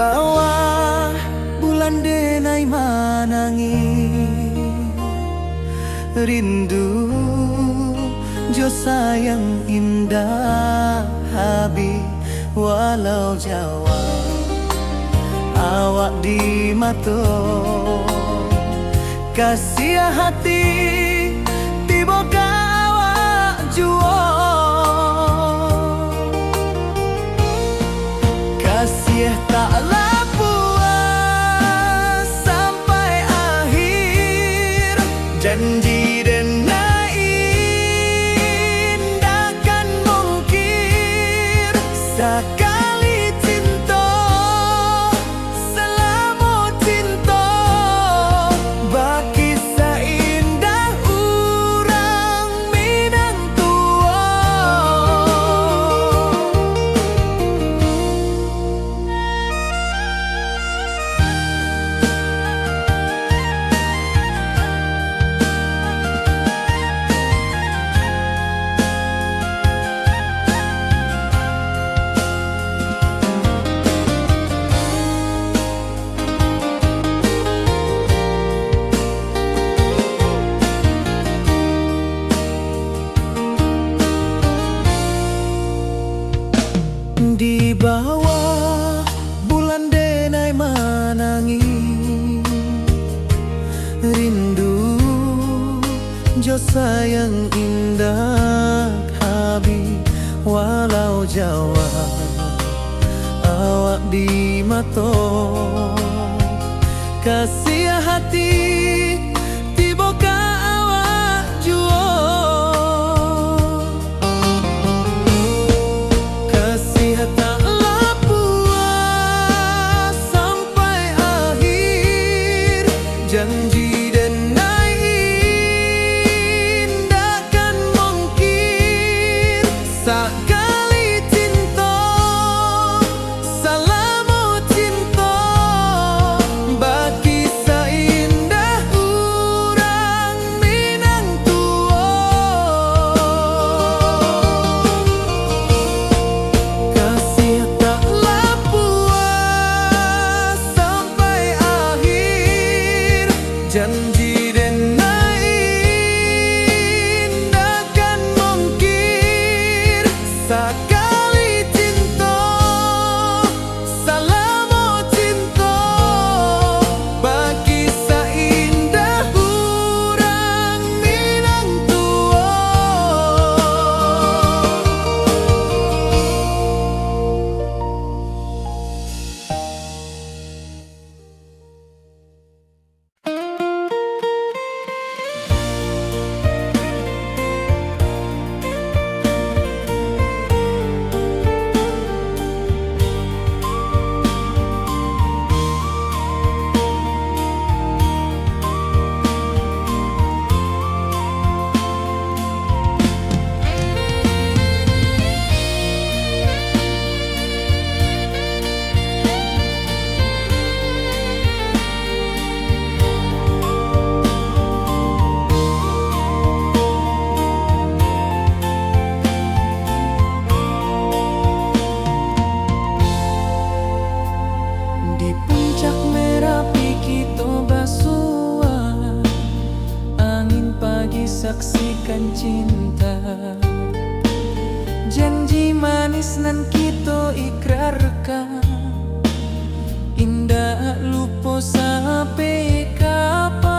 Bawah bulan denai manangih, rindu jo sayang indak habih, walau jauah awak di mato. Kasiah hati tibo ka awak juo. Kasiah tak lah puas sampai akhir. Janji denai indak kan mungkir. Sakali cinto, salamo cinto, bakisah indah urang Minang tuo. Di bawah bulan denai manangih, rindu jo sayang indak habih, walau jauah awak di mato. Kasiah hati tibo ka awak juo. Kasiah tak lah puas sampai akhir. Janji denai indak kan mungkir. Sakali cinto, salamo cinto, bakisah indah urang Minang tuo. Kasiah tak lah puas sampai akhir. Janji denai indak kan mungkir. Sakali cinto, salamo cinto, bakisah indah urang Minang tuo. Di puncak Merapi kito basua, angin pagi saksikan cinta. Janji manis nan kito ikrarkan, indak lupo sampai kapan.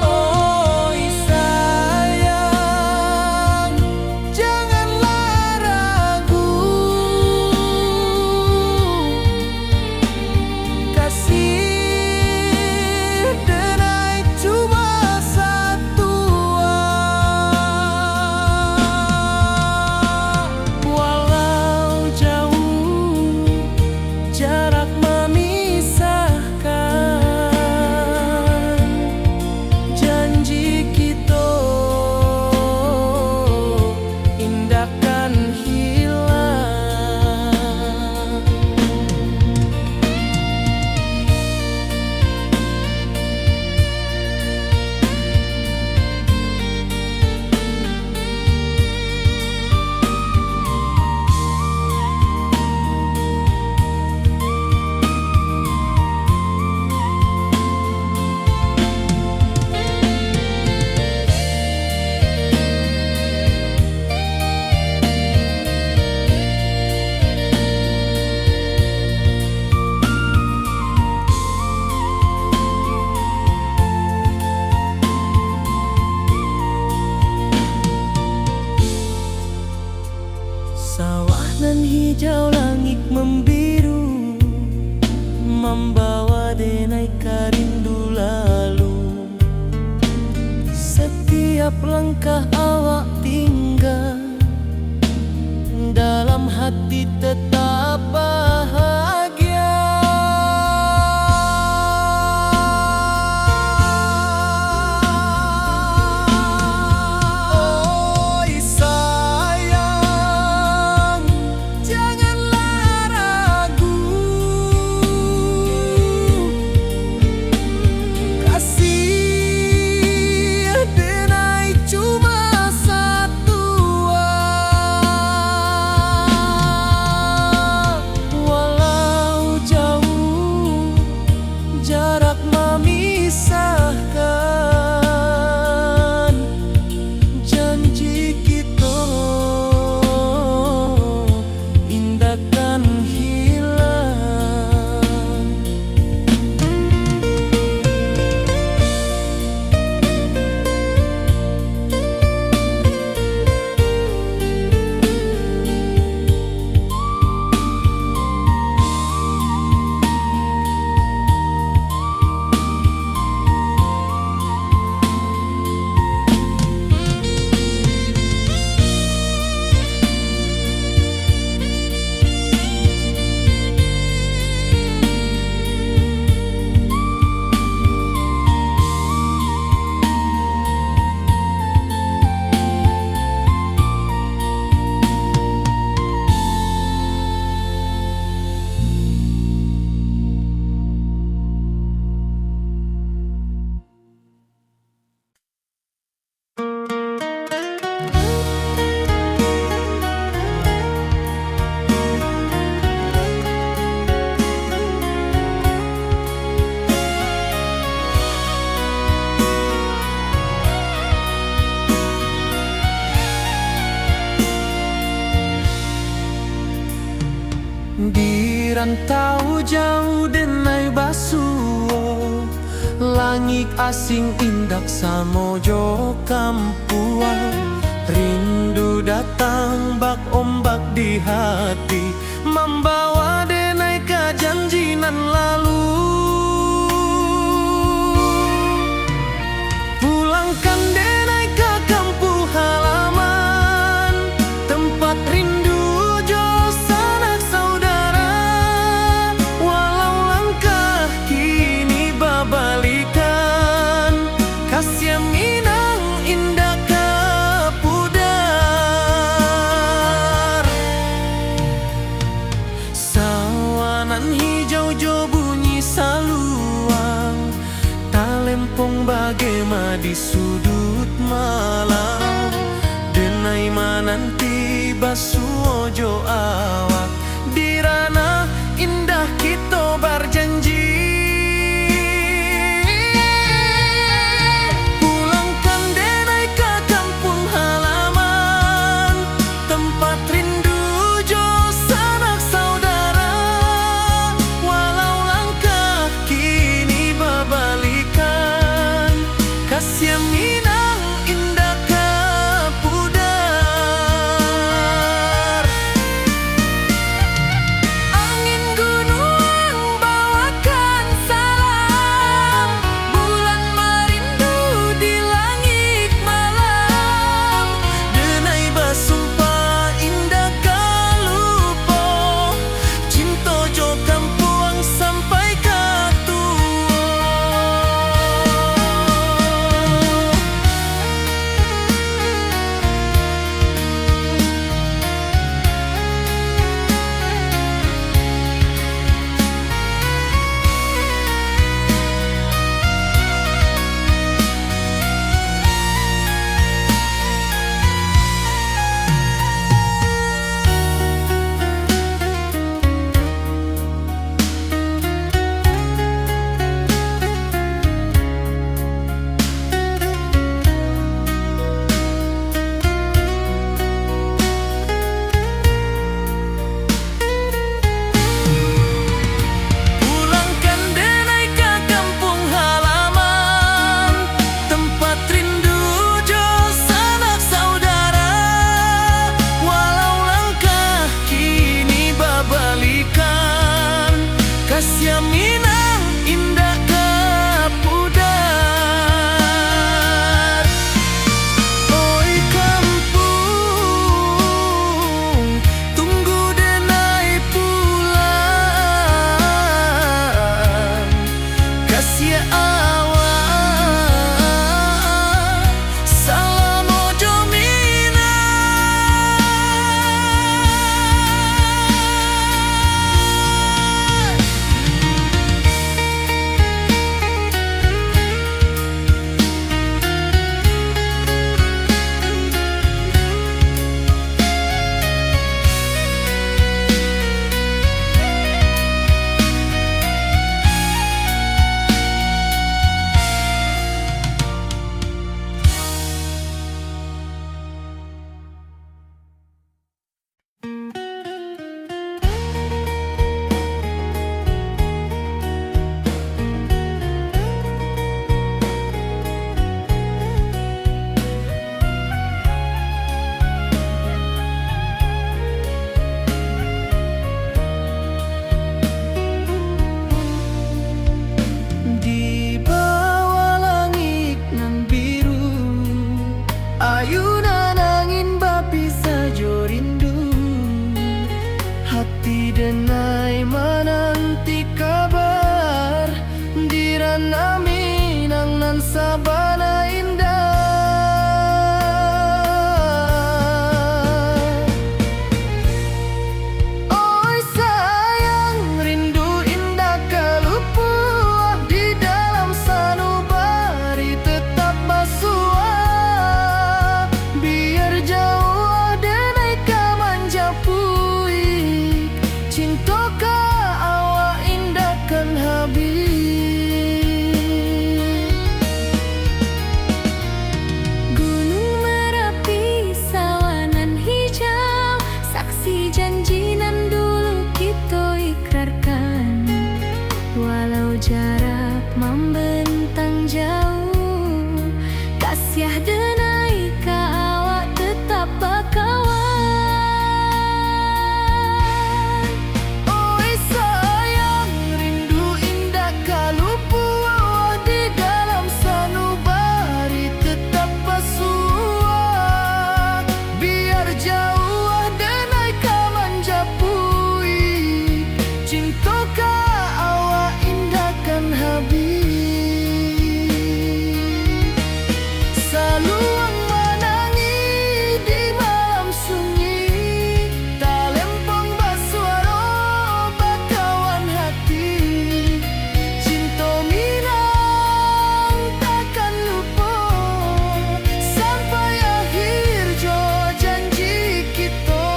Oi sayang, janganlah ragu, kasih Hijau langik membiru, mambawa denai ka rindu lalu. Setiap langkah awak tingga, dalam hati tetap bahagia. Oi sayang, janganlah ragu. Kasih denai cuma satu, ah. Walau jauh jarak mamisahkan, janji kito indak kan hilang. Di rantau jauah denai basuo, langik asing indak samo jo kampuang. Rindu datang bak ombak di hati, mambawa denai ka janji nan lalu. Pulangkan denai ka kampuang halaman, tempat rindu jo sanak saudara. Walau langkah kini babalikan, kasiah Minang indak ka pudar. Sawah nan hijau jo bunyi saluang, talempong bagema di suduik malam. Denai mananti basuo jo awak, di ranah indah kito barjanji. Pulangkan denai ka kampuang halaman, tempat rindu jo sanak saudara. Walau langkah kini babalikan, kasiah Minang indak ka pudar. Jauah denai ka manjapuik, cinto ka awak indak kan habih. Saluang manangih di malam sunyi, talempong basuaro bakawan hati. Cinto Minang takkan lupo, sampai akhir jo janji kito.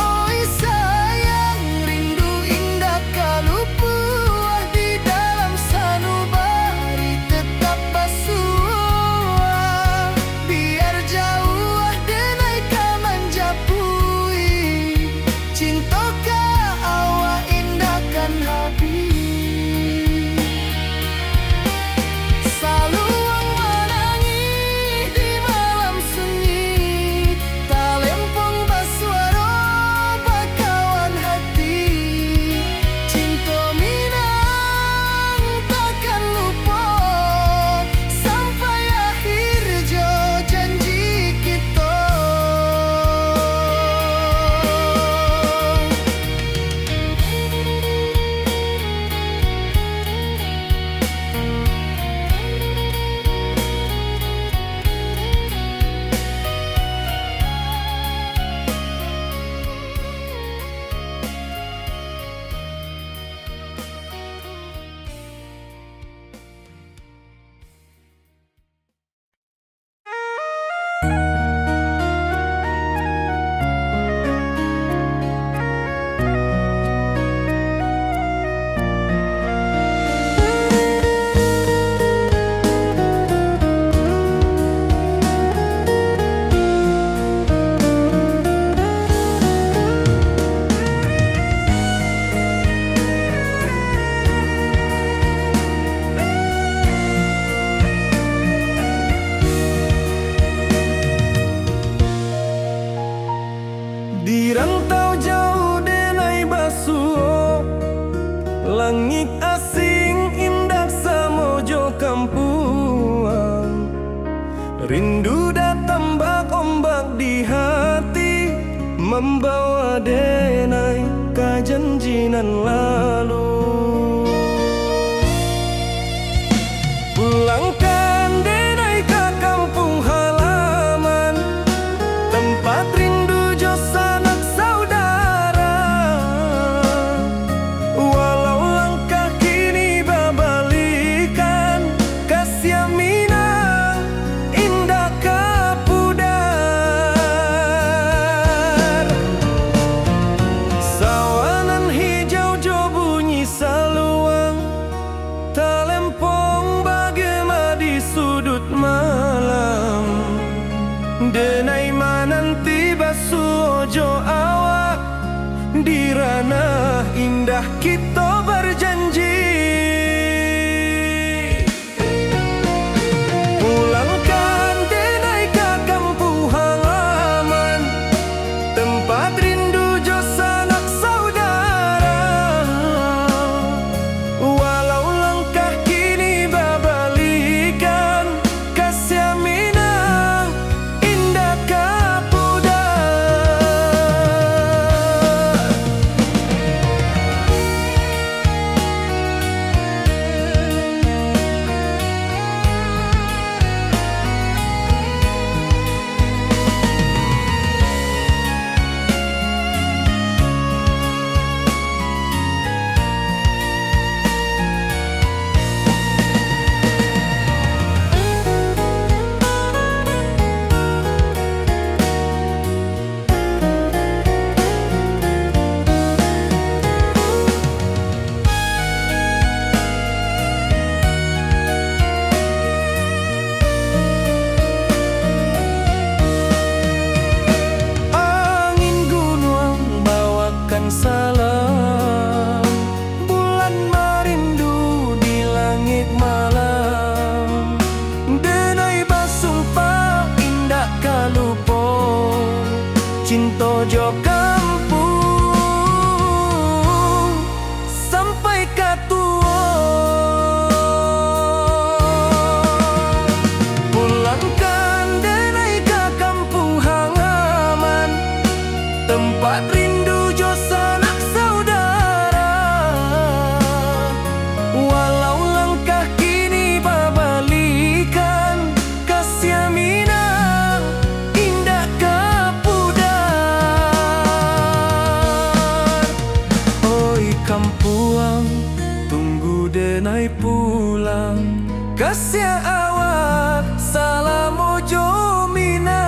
Oi sayang, rindu indak ka lupuah, di dalam sanubari tetap basuah. Biar jauah denai ka manjapuik, cinto ka awak indak kan habih. Saluang manangih di malam sunyi, talempong basuaro bakawan hati. Cinto Minang takkan lupo, sampai akhir jo janji kito. Di rantau jauah denai basuo, langik asing indak samo jo kampuang. Rindu datang bak ombak di hati, mambawa denai ka janji nan lalu. Pulangkan denai ka kampuang halaman, tempat rindu jo sanak saudara. Walau langkah kini babalikan, kasiah Minang indak ka pudar. Sawah nan hijau jo bunyi saluang, talempong bagema di suduik malam. Denai mananti basuo jo awak, di ranah indah kito bajanji. Pulangkan denai ka kampuang halaman, tempat rindu jo sanak saudara. Walau langkah kini babalikan, kasiah Minang indak ka pudar. jo kampuang sampai ka tuo. Pulangkan denai ka kampuang halaman, tempat rindu jo sanak saudara. Walau langkah kini babalikan, kasiah Minang indak ka pudar. Oi kampuang, tunggu denai pulang. Kasiah awak salamo jo Minang.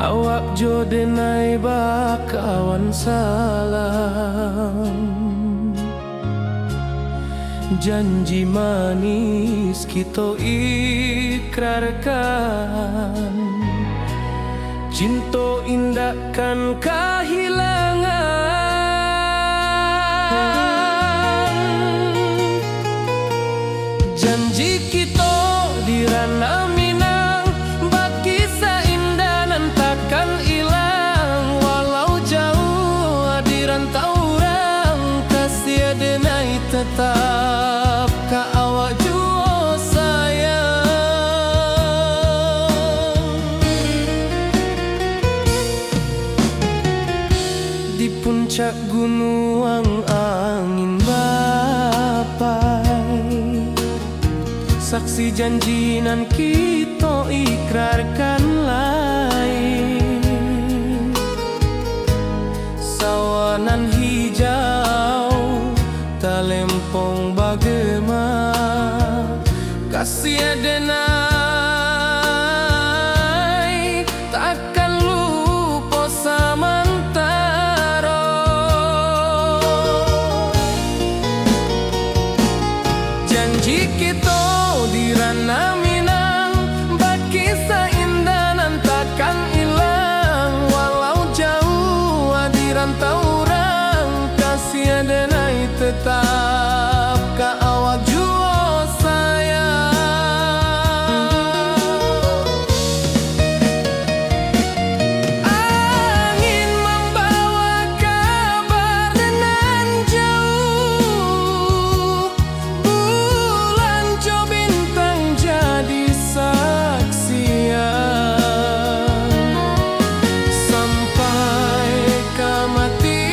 Awak jo denai bakawan salam. Janji manis kito ikrarkan. Cinto indak kan kahilangan. Janji kito di Ranah Minang, bakisah indah nan takkan ilang. Walau jauah di rantau urang, kasih denai tetap ka awak juo sayang. Di puncak gunuang angin bapai, saksi janji nan kito ikrarkan lai. Sawah nan hijau, talempong bagema, kasih denai takkan lupo samantaro. Janji kito di Ranah Minang, bakisah indah nan takkan ilang. Walau jauah di rantau urang, kasih denai tetap ka awak juo sayang. Angin mambawa kabar nan jauah, bulan jo bintang jadi saksian. Sampai ka mati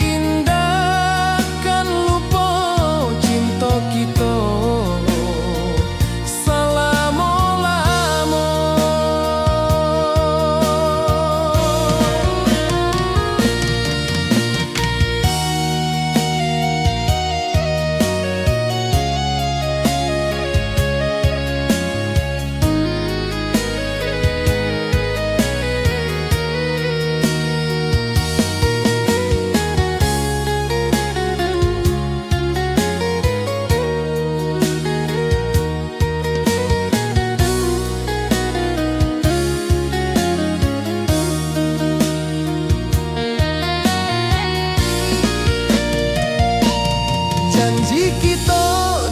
indak kan lupo cinto kito salamo-lamo. Janji kito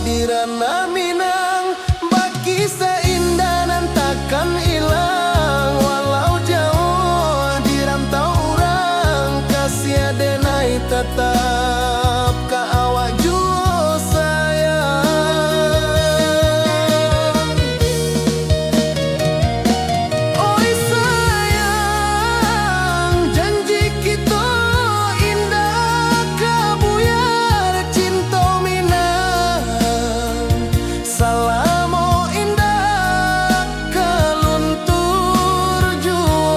di Ranah Minang, bakisah indah nan takkan ilang. Walau jauah di rantau urang, kasih denai tatap ka awak juo sayang. Oi sayang, janji kito indak ka buyar, cinto Minang salamo indak ka luntur juo.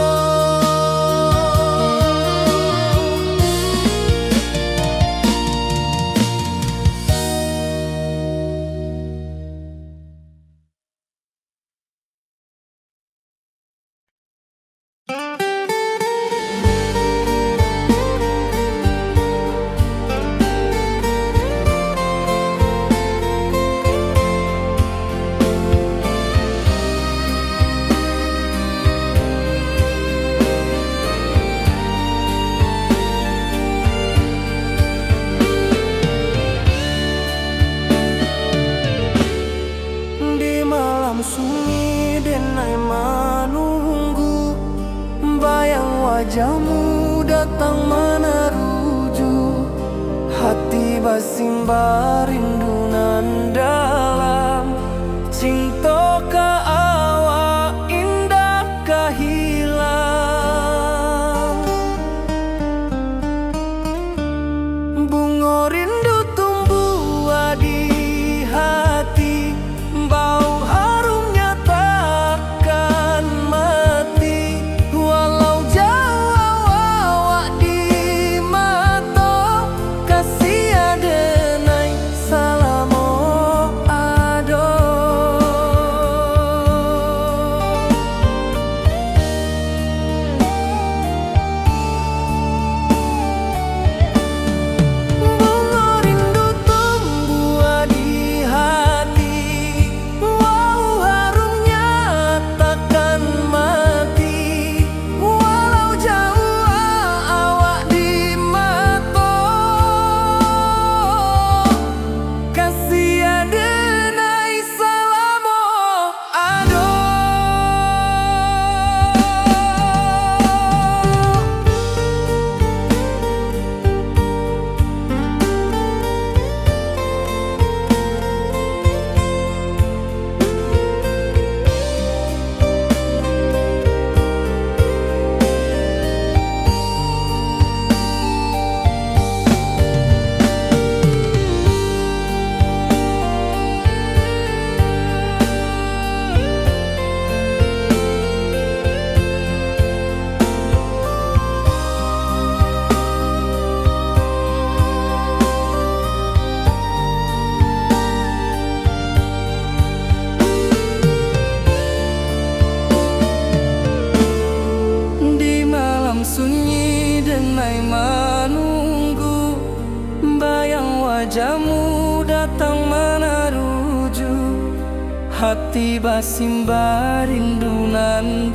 Di malam sunyi denai manunggu, bayang wajahmu datang manaruju. Hati basimba rindu nan dalam, cinto ka awak indak ka hilang. Bungo rindu tumbuah di hati, bau harumnya takkan mati. Walau jauah awak di mato, kasih denai salamo ado. Ati basimbah rindu nan